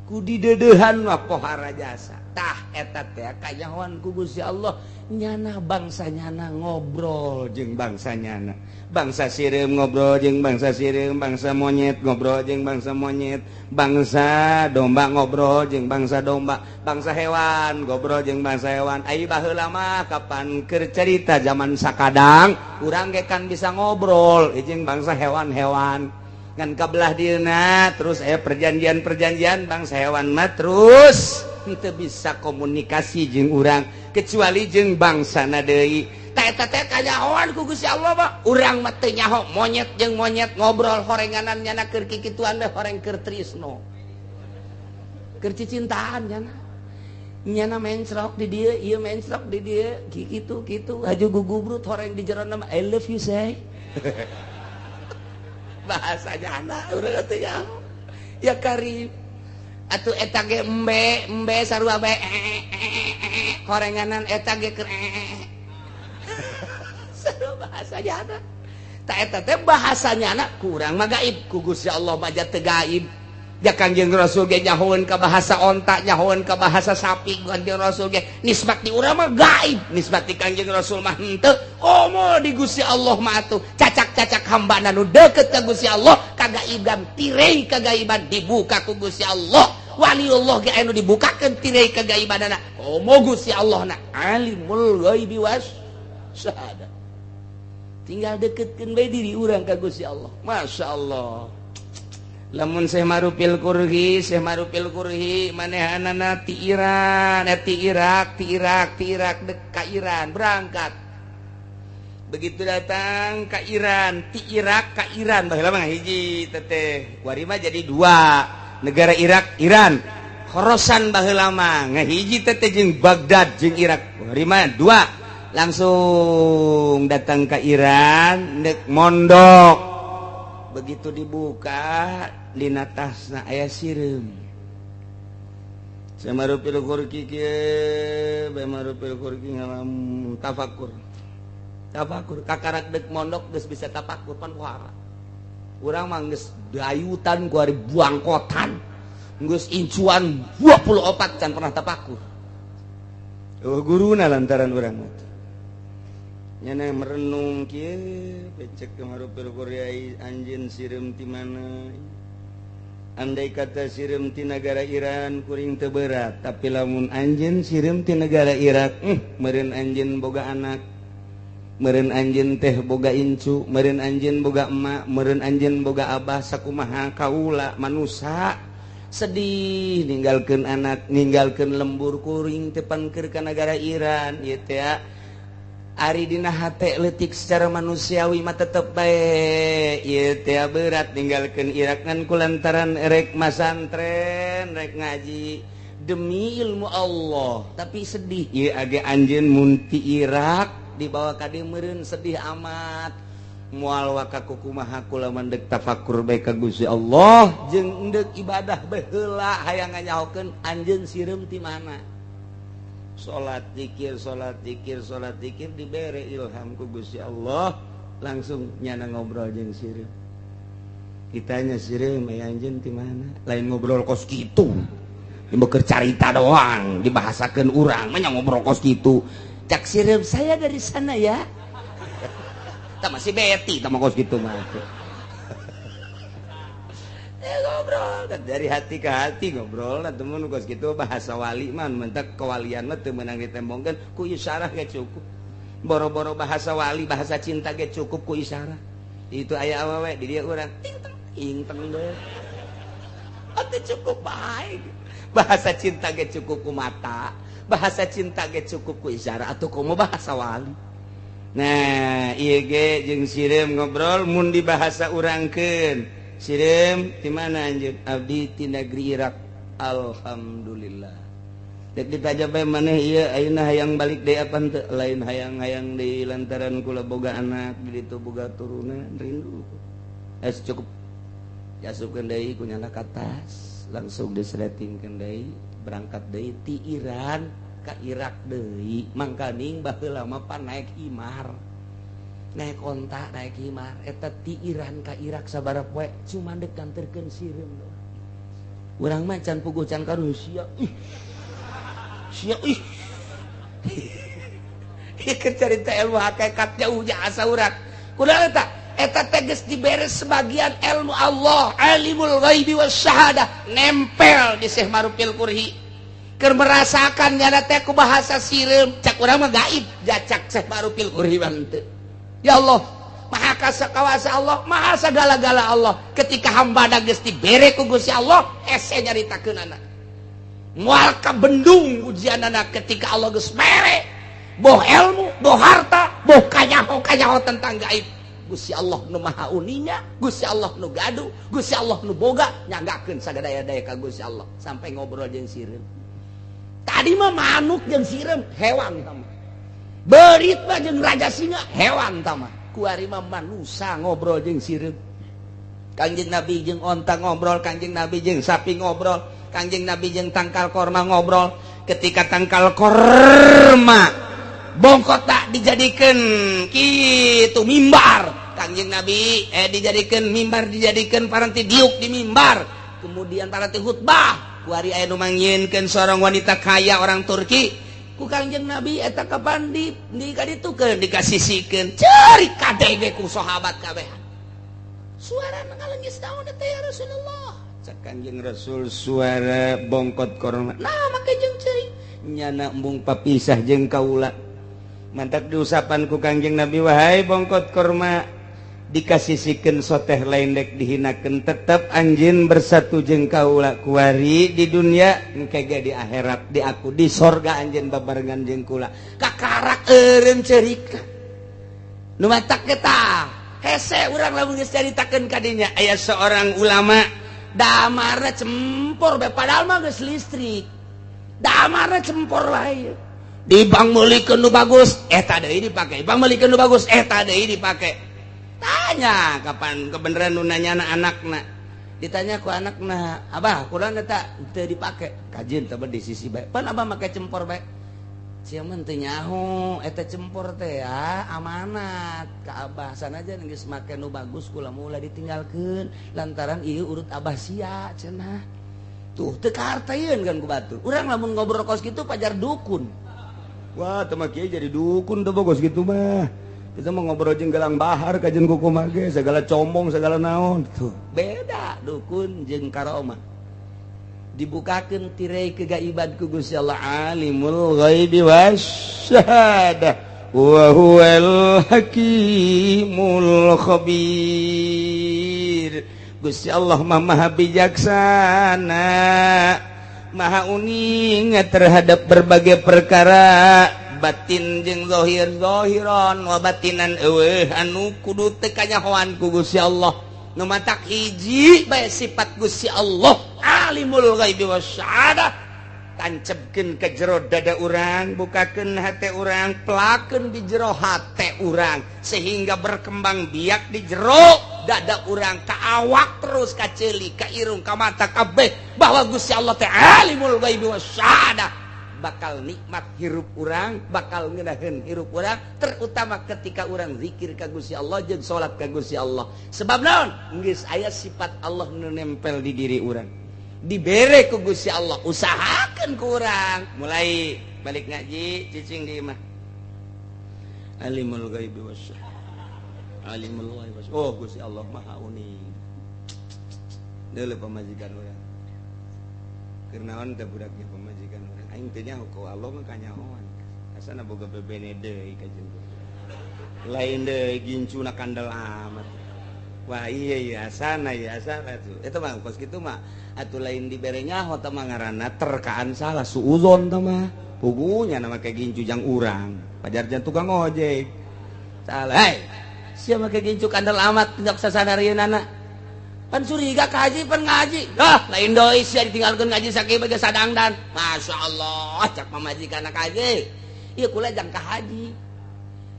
kudi dedehan mah pohara jasa tah eta teh kanyahoan ku Gusti Allah nyana bangsa nyana ngobrol jeung bangsa nyana bangsa sireum ngobrol jeung bangsa sireum bangsa monyet ngobrol jeung bangsa monyet bangsa domba ngobrol jeung bangsa domba bangsa hewan ngobrol jeung bangsa hewan ai baheula mah kapan keur carita zaman sakadang urang ge kan bisa ngobrol jeung bangsa hewan-hewan ngan kabelah dieuna terus aya perjanjian-perjanjian bangsa hewan mah terus henteu bisa komunikasi jeung urang kecuali jeung bangsana deui tah eta teh kanyahoan ku Gusti Allah mah urang mah teu nyaho monyet jeung monyet ngobrol horenganan nyana keur kikituan teh horeng keur trisno keur cicintaan nyana nyana mencrok di dieu ieu mencrok di dieu kitu kitu haju gugubrut horeng di jero mah I love you say bahasanya anak urang teh ya karib atuh eta ge embe embe sarua bae horenganan eta ge keur sarua bahasanya anak ta eta teh bahasanya anak kurang mah gaib ku Gusti Allah mah teu gaib ya Kangjeng Rasul ge nyahoeun ka bahasa onta nyahoeun ka bahasa sapi Kangjeng Rasul ge nisbat di urang mah gaib nisbat di Kangjeng Rasul mah henteu komo di Gusti Allah mah atuh cacak-cacak hambana nu deukeut ka Gusti Allah kagaiban tirei kagaiban dibuka ku Gusti Allah waliullah ge anu dibukakeun tirei kagaibanana komo Gusti Allah na alimul ghaibi was syahadah tinggal deketkeun bae diri urang ka Gusti Allah masyaallah lamun Syekh Marupil Kurhi Syekh Marupil Kurhi manehanana ti Iran ti Irak ti Irak ti Irak dek ka Iran berangkat begitu datang ka Iran ti Irak ka Iran baheula mah hiji teteh kuari mah jadi dua negara Irak Iran Khorosan baheula mah ngahiji teteh jeung Baghdad jeung Irak kuari mah dua langsung datang ke Iran dek mondok begitu dibuka dina tasna aya sireum Syekh Marupil Kurki kieu bae Marupil Kurki ngalam tafakur tafakur kakarak dek mondok geus bisa tafakur pan pohara urang mah geus dayutan ku ari buangkotan geus incuan 24 can pernah tafakur oh guruna lantaran urang mah nyana merenung kieu becek marupil Korea anjeun sireum ti mana Andai kata sireum ti negara Iran kuring teu berat, tapi lamun anjeun sireum ti negara Irak, meureun anjeun boga anak, meureun anjeun teh boga incu, meureun anjeun boga emak, meureun anjeun boga abah, sakumaha kaula manusa sedih ninggalkeun anak, ninggalkeun lembur kuring teh pangker ka negara Iran ieu teh. Ari dina hate leutik secara manusiawi mah tetep bae ieu teh berat ninggalkeun Irak, ngan kulantaran erek masantren, rek ngaji demi ilmu Allah, tapi sedih ieu age anjeun mun ti Irak dibawa ka dieu meureun sedih amat. Moal waka kumaha kula mandek tafakur bae ka Gusti Allah jeung endek ibadah bae heula, hayang nganyahokeun anjeun sireum ti mana. Salat zikir, salat zikir, salat zikir, dibere ilham ku Gusti Allah, langsung nyana ngobrol jeung sireum. Ditanya sireum, "Aya anjeun ti mana?" Lain ngobrol kos kitu, ieu carita doang dibahasakeun urang mah ngobrol kos kitu. Cak sireum, "Saya dari sana ya." Tak masih beti sama kos gitu mah. Ya, ngobrol dari hati ke hati, ngobrol lah temen kos gitu. Bahasa wali mah mentak kewalian mah teu meunang ditembongkeun, ku isyarah ge cukup. Boro-boro bahasa wali, bahasa cinta ge cukup ku isyarah. Itu aya awewe di dia urang ting teng ting teng deh. Atuh cukup baik. Bahasa cinta ge cukup ku mata, bahasa cinta ge cukup ku isyarah, atuh komo bahasa wali. Nah, ieu ge jeung sireum ngobrol, mun dibahasa urangkeun, "Sireum ti mana anjeun?" "Abdi ti negeri Irak." Alhamdulillah. Dek ditanya bae, "Maneh ieu ayeuna hayang balik deui apa henteu?" "Lain hayang-hayang deui, lantaran kula boga anak di ditu, boga turunan, rindu." Es cukup. Diasupkeun deui ku nyana ka tas, langsung disletingkeun deui, berangkat deui ti Iran ka Irak deui. Mangkaning baheula mah pan naik himar, naik onta, naik himar. Eta ti Iran ka Irak sabaraha poe cuma dek nganterkeun sireum doang. Urang mah can puguh, can karuh sia, ih sia, ih. Ieu cerita ilmu hakikat jauh jasa urang kunaon eta. Eta teh geus dibere sebagian ilmu Allah, alimul ghaibi wasyahadah, nempel di Syekh Marufil Kurhi keur merasakan nyana teh ku bahasa sireum. Cak urang mah gaib, jacak Syekh Marufil Kurhi mah henteu. Ya Allah, maha kawasa Allah, maha segala-gala Allah. Ketika hamba geus dibere ku Gusti Allah, hese nyaritakeunana, moal kabendung ujianana. Ketika Allah geus mere, boh ilmu, boh harta, boh kanyaho kanyaho tentang gaib, Gusti Allah nu maha uninga, Gusti Allah nu gaduh, Gusti Allah nu boga. Nyanggakeun sagadaya-daya ka Gusti Allah sampai ngobrol jeung sireum. Tadi mah manuk jeung sireum, hewan tama. Berit mah jeung raja singa, hewan tama. Kuari mah manusa ngobrol jeung sireum. Kangjeng Nabi jeung onta ngobrol, Kangjeng Nabi jeung sapi ngobrol, Kangjeng Nabi jeung tangkal korma ngobrol. Ketika tangkal korma bongkot tak dijadikan gitu mimbar, Kangjeng Nabi dijadikan mimbar, dijadikan paranti diuk di mimbar, kemudian paranti khutbah. Kuari aya nu mangyieunkeun seorang wanita kaya orang Turki, ku Kangjeng Nabi eta kapan di kaditukeun, dikasisikeun, ceurik kadenge ku sahabat kabeh. "Suara ngalengis naon teh, ya Rasulullah?" Cak Kangjeng Rasul, "Suara bongkot korma." Nah, make jeung ceurik nyana embung papisah jeung kaula. Mantak diusapan ku Kangjeng Nabi, "Wahai bongkot korma, dikasisikeun soteh lain dek dihinakeun, tetep anjeun bersatu jeung kaula kuari di dunia, engke ge di akhirat, di aku di sorga anjeun babarengan jeung kula." Kakarak eureun cerika nu matak eta hese urang lamun geus caritakeun ka dinya. Aya seorang ulama damarna cempor bae, padahal mah geus listrik, damarna cempor wae. Di bank meulikeun nu bagus, eta deui dipake. Bank meulikeun nu bagus, eta deui dipake. Tanya kapan kebenaran nu nanya anakna, ditanya ku anakna, "Abah, kurang eta teu dipake kajin teh di sisi bae, pan abah make cempor bae." "Sia mah teu nyaho eta cempor teh ya amanat ka abah, sanajan geus make nu bagus kula mah ulah ditinggalkeun lantaran ieu urut abah sia," cenah. Tuh teu kaharteun kan ku batur. Urang lamun ngobrol kos kitu pajar dukun. Wah, teu kieu jadi dukun teu kos kitu mah. Kita mau ngobrol jeung gelang bahar kajen kuku mage segala combong segala naon tuh beda. Saha dukun jeung karomah. Dibukakeun tirai kegaiban ku Gusti Allah, alimul ghaibi wasyahadah wa huwal hakimul khabir. Gusti Allah mah maha bijaksana, maha uning terhadap berbagai perkara batin jeung zahir, zahiran wa batinan eueuh anu kudu teu kanyahoan ku Gusti Allah. Nu matak hiji bae sifat Gusti Allah alimul ghaibi wasyahadah, tancebkeun ke jero dada urang, bukakeun hate urang, pelakeun di jero hate urang sehingga berkembang biak di jero dada urang, ka awak terus, ka ceuli, ka irung, ka mata, kabeh bahwa Gusti Allah teh alimul ghaibi wasyahadah. Bakal nikmat hirup urang, bakal ngeunaheun hirup urang, terutama ketika urang zikir ka Gusti Allah jeung salat ka Gusti Allah. Sebab naon? Geus aya sifat Allah nu nempel di diri urang, dibere ku Gusti Allah, usahakan ku urang. Mulai balik ngaji cicing di imah, alimul ghaibi wasyahadah, alimul ghaibi wasyahadah. Oh Gusti Allah maha uning. Deuleu pamajikan urang, keur naon teh budaknya pamajikan urang, aing teh nyaho ku Allah mah kanyahoan, asana boga bebene deui ka jeung lain deui, gincuna kandel amat. Wah iya iya asana iya asana tuh eta mah kos kitu mah atuh lain dibere nyaho teh mah ngaranna terkaan salah suuzon teh mah. Pugunya nama kayak gincu jang urang pajar jan tukang ojek salah. Hei sia make gincu kandel amat tindak sasadarieunana pan curiga ka haji pan ngaji ah lain deui sia ditinggalkeun ngaji sakieu bae sadangdan. Masya Allah cak pamajikan ka haji ieu kula jang ka haji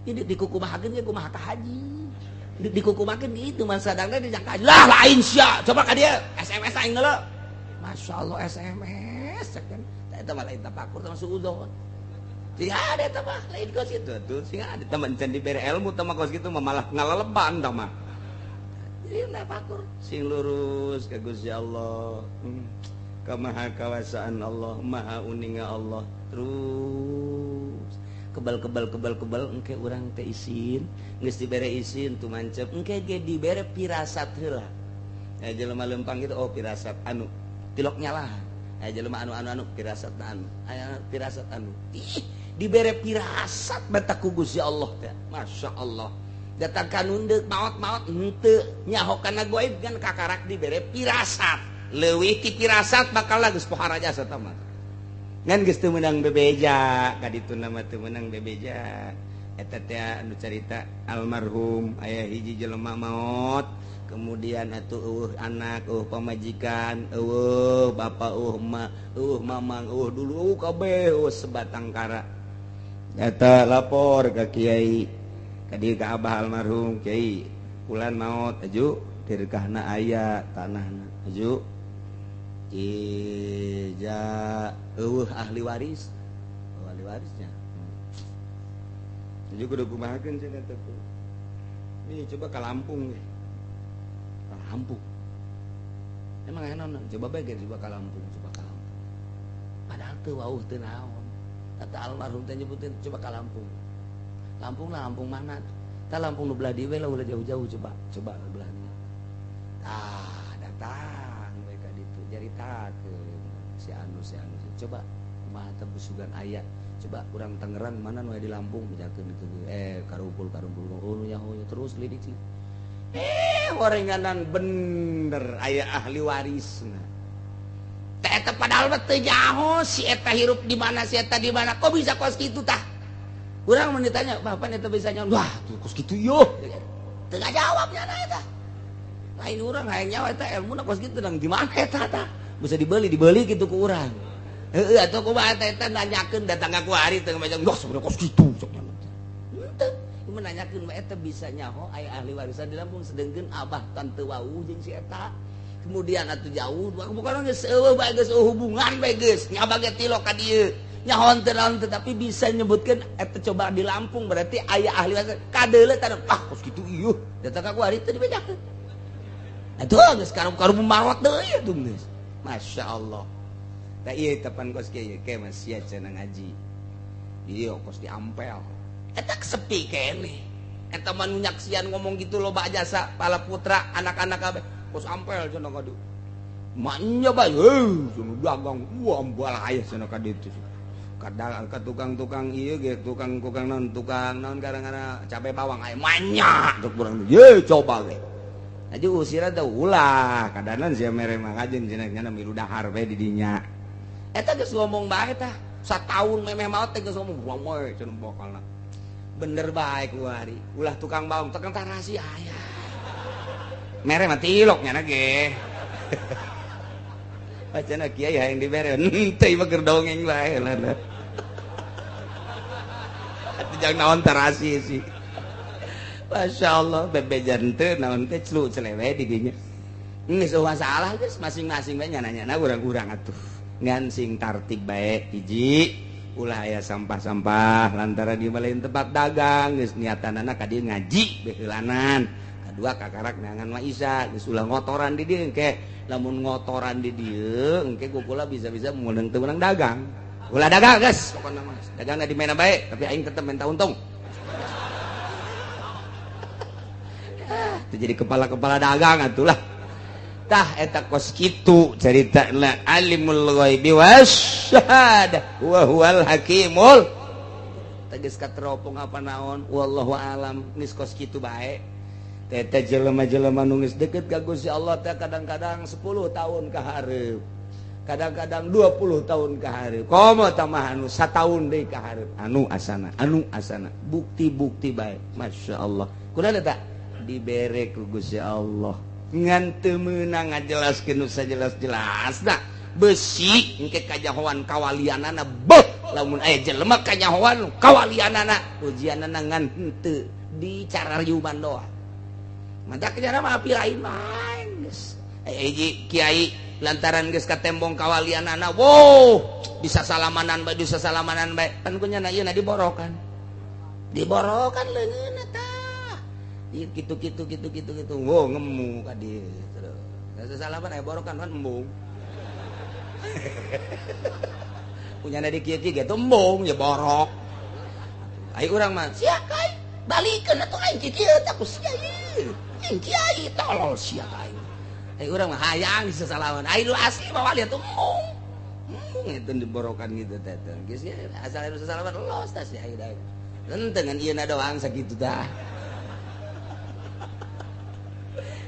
ieu dikukumahakeun ge kumaha ka haji dikukumakeun gitu mah sadangdan di jang ka haji lah lain sia coba ka dieu SMS aing heula. Masya Allah SMS cek kan eta mah lain tapakur teh suudzon sing ada eta mah lain kos kitu atuh sing ada teman can dibere ilmu teh mah kos kitu mah malah ngaleleban tah mah. Jadi tapakur sing lurus ka Gusti Allah, ka maha kawasaan Allah, maha uninga Allah. Terus kebal kebal kebal kebal engke urang teh isin geus dibere isin tu mancep engke ge dibere pirasat heula. Jelema lempang gitu oh pirasat anu tilok nyalahan, jelema anu anu anu pirasat anu aya pirasat anu ih dibere pirasat batak ku Gusti Allah teh. Masya Allah datang ka nunduk maot-maot henteu nyaho kana gaib kan kakarak dibere pirasat leuwih ti pirasat bakal geus pohara jasa tah mah ngan geus teu meunang bebeja ka ditu nama teu meunang bebeja. Eta teh anu carita almarhum aya hiji jelema maot kemudian atuh eueuh anak, eueuh pamajikan, eueuh bapa, eueuh emak, eueuh mamang, eueuh dulu kabeh eueuh sebatang kara. Eta lapor ka kiai, ka dieu ka abah almarhum, kiai fulan maot aju dirkahna aya tanahna aju ija eueuh ahli waris, ahli warisnya aju kudu kumahakeun cenah teh. Nih coba ka Lampung ge. Ka Lampung. Emang aya naon? Coba bae ge coba ka Lampung, coba ka Lampung. Padahal teu wauh teu naon. Kata almarhum teh nyebutin coba ka Lampung. Lampung lah Lampung mana? Tah Lampung nu belah dieu we lah ulah jauh-jauh coba, coba nu belah dieu. Tah datang we ka ditu jaritakeun si anu si anu coba kumaha teh busugan aya. Coba urang Tangerang mana nu aya di Lampung bejakeun kitu karumpul karumpul oh nu nyaho terus lidik sih. Horenganan bener aya ahli warisna. Teh eta padahal mah teu nyaho si eta hirup di mana si eta di mana kok bisa kos kitu tah. Urang mun ditanya, "Bapak eta bisa nyaho?" Wah, tuh kos kitu yo. Teu ngajawab nya eta. Lain urang hayang nyawa eta ilmuna kos kitu nang di mana eta tah. Bisa dibeli dibeli kitu ku urang. Heeh atuh kumaha eta eta nanyakeun datang ka kuari teu macam wah sebenarnya kos kitu sok nya. Henteu menanyakeun mah eta bisa nyaho aya ahli warisan di Lampung sedengkeun abah tante wau jeung si eta. Kemudian atuh jauh bukan geus eueuh bae geus hubungan bae geus nyaba ge tilok ka dieu. Nyaho teu naon tetapi bisa nyebutkeun eta coba di Lampung berarti aya ahli warisan kadeuleu tah ah kos kitu ieu datang ka kuari teu dibejakeun. Atuh geus karum-karum marot deui atuh geus. Masya Allah. Tak iya tepan kos kieu ke mas sia cenah ngaji. Ieu kos diampel. Eta sepi keneh. Eta mah nu nyaksian ngomong gitu loba jasa pala putra anak-anak kabeh. Kos ampel cenah ka dieu. Manya bae heuh cenah dagang wah balaya cenah ka ditu. Kadang ka tukang-tukang ieu ge tukang-tukang naon tukang naon gara-gara cabe bawang aya manya tuk urang ye coba ge. Aja usira teh ulah kadanan sia mere mah kajeun cenah nya milu dahar bae di dinya. Eta geus ngomong bae tah sataun memeh maot teh geus ngomong bae cenah bakalna. Bener bae kuari ulah tukang bawang tukang tarasi aya. Mere mah tilok nya ge. Wacana kiai hayang dibere henteu mah keur dongeng bae lah. Atuh jang naon tarasi sih. Masya Allah bebejan teu naon teh celu celewe di dinya. Geus masalah geus masing-masing bae nyana-nyana urang-urang atuh. Ngan sing tartib bae hiji ulah aya sampah-sampah lantaran di lain tempat dagang geus niatanana ka dieu ngaji beheulanan. Kadua kakarak neangan maisa geus ulah ngotoran di dieu engke lamun ngotoran di dieu engke kukula bisa-bisa meunang teu meunang dagang. Ulah dagang geus pokona mah. Dagangna di mana bae tapi aing tetep minta untung. Itu jadi kepala-kepala dagang atulah. Tah eta kos kitu caritana alimul ghaibi wasyahadah wa huwal hakimul. Tegas kateropong apa naon wallahu alam geus kos kitu bae. Teh jelema-jelema nu geus deket ka Gusti Allah teh kadang-kadang 10 tahun ka hareup. Kadang-kadang 20 tahun ka hareup. Komo tamah anu sataun deui ka hareup. Anu asana bukti-bukti bae. Masya Allah. Kunaon eta? Dibere ku Gusti Allah. Ngan teu meunang ngajelaskeun nu sajelas-jelasna. Besi engke kajahoan kawalianana beuh lamun aya jelema kajahoan kawalianana ujianana ngan henteu di carariuman doang. Mata kejar mah api lain mah geus. Hiji kiai lantaran geus katembong kawalianana wow bisa salamanan bae bisa salamanan bae pan ku nya ieu na diborokan. Diborokan leungeunna tah. Gitu gitu gitu gitu gitu. Wow ngemu ka dieu. Terus salaman aya borokan kan embung. Punyana di kieu-kieu ge embung ya borok. Ai urang mah sia kai balikeun atuh aing kieu teh ku sia ieu. Aing kiai tolol sia ka aing. Ai urang mah hayang sesalaman. Ai nu asli mah wali atuh embung. Embung eta diborokan gitu teh. Geus asal anu sesalaman los tah sia ieu da. Henteu ngan ieu na doang sakitu tah.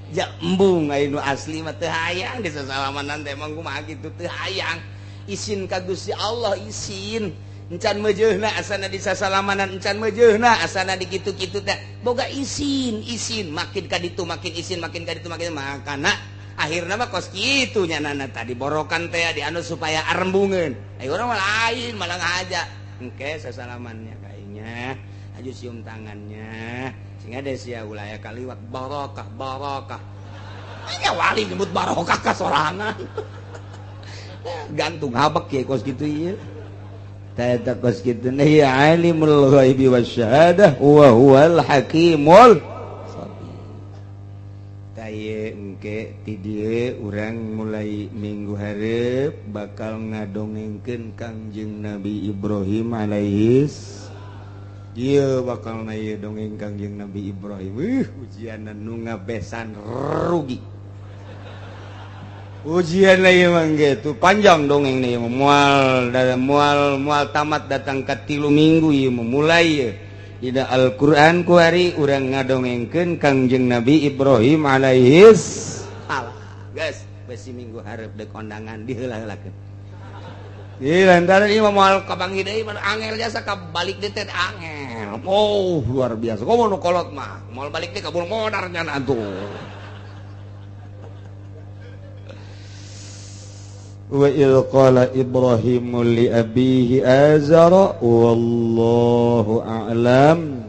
Ja embung ai nu asli mah teu hayang di sasalamanan teh emang kumaha kitu teu hayang. Isin ka Gusti Allah isin. Encan meujeuhna asana di sasalamanan encan meujeuhna asana di kitu-kitu teh boga isin isin makin ka ditu makin isin makin ka ditu makin makana akhirna mah kos kitu nyanana tadi borokan teh di anu supaya arembungeun. Ai urang mah lain malah ngahaja engke sasalamannya kainya aju sium tangannya sehingga deh sia ulah aya kaliwat barokah barokah. Nya wali nyebut barokah ka sorangan. Gantung habek ya kos kitu ieu. Tah kos kitu ya alimul ghaibi wasyahadah wa huwal hakimul khabir. Tah ieu engke ti dieu urang mulai minggu hareup bakal ngadongengkeun Kangjeng Nabi Ibrahim alaihis. Ieu bakal na ieu dongeng Kangjeng Nabi Ibrahim. Ujianan nu ngabesan rugi. Ujian lah ieu mah gitu panjang dongeng nih mual mual mual tamat datang ke 3 minggu ieu mulai ieu dina Al-Qur'an ku hari urang ngadongengkeun Kangjeng Nabi Ibrahim alaihis salam. Geus besi minggu hareup deuk kondangan diheula-heulakeun. Ieu lantaran ieu mah moal kapanggih deui mah angel jasa ka balik deui teh angel. Oh luar biasa. Komo nu kolot mah moal balik deui kabur modar nya atuh. Wa idh qala Ibrahimu li abihi azara wallahu a'lam.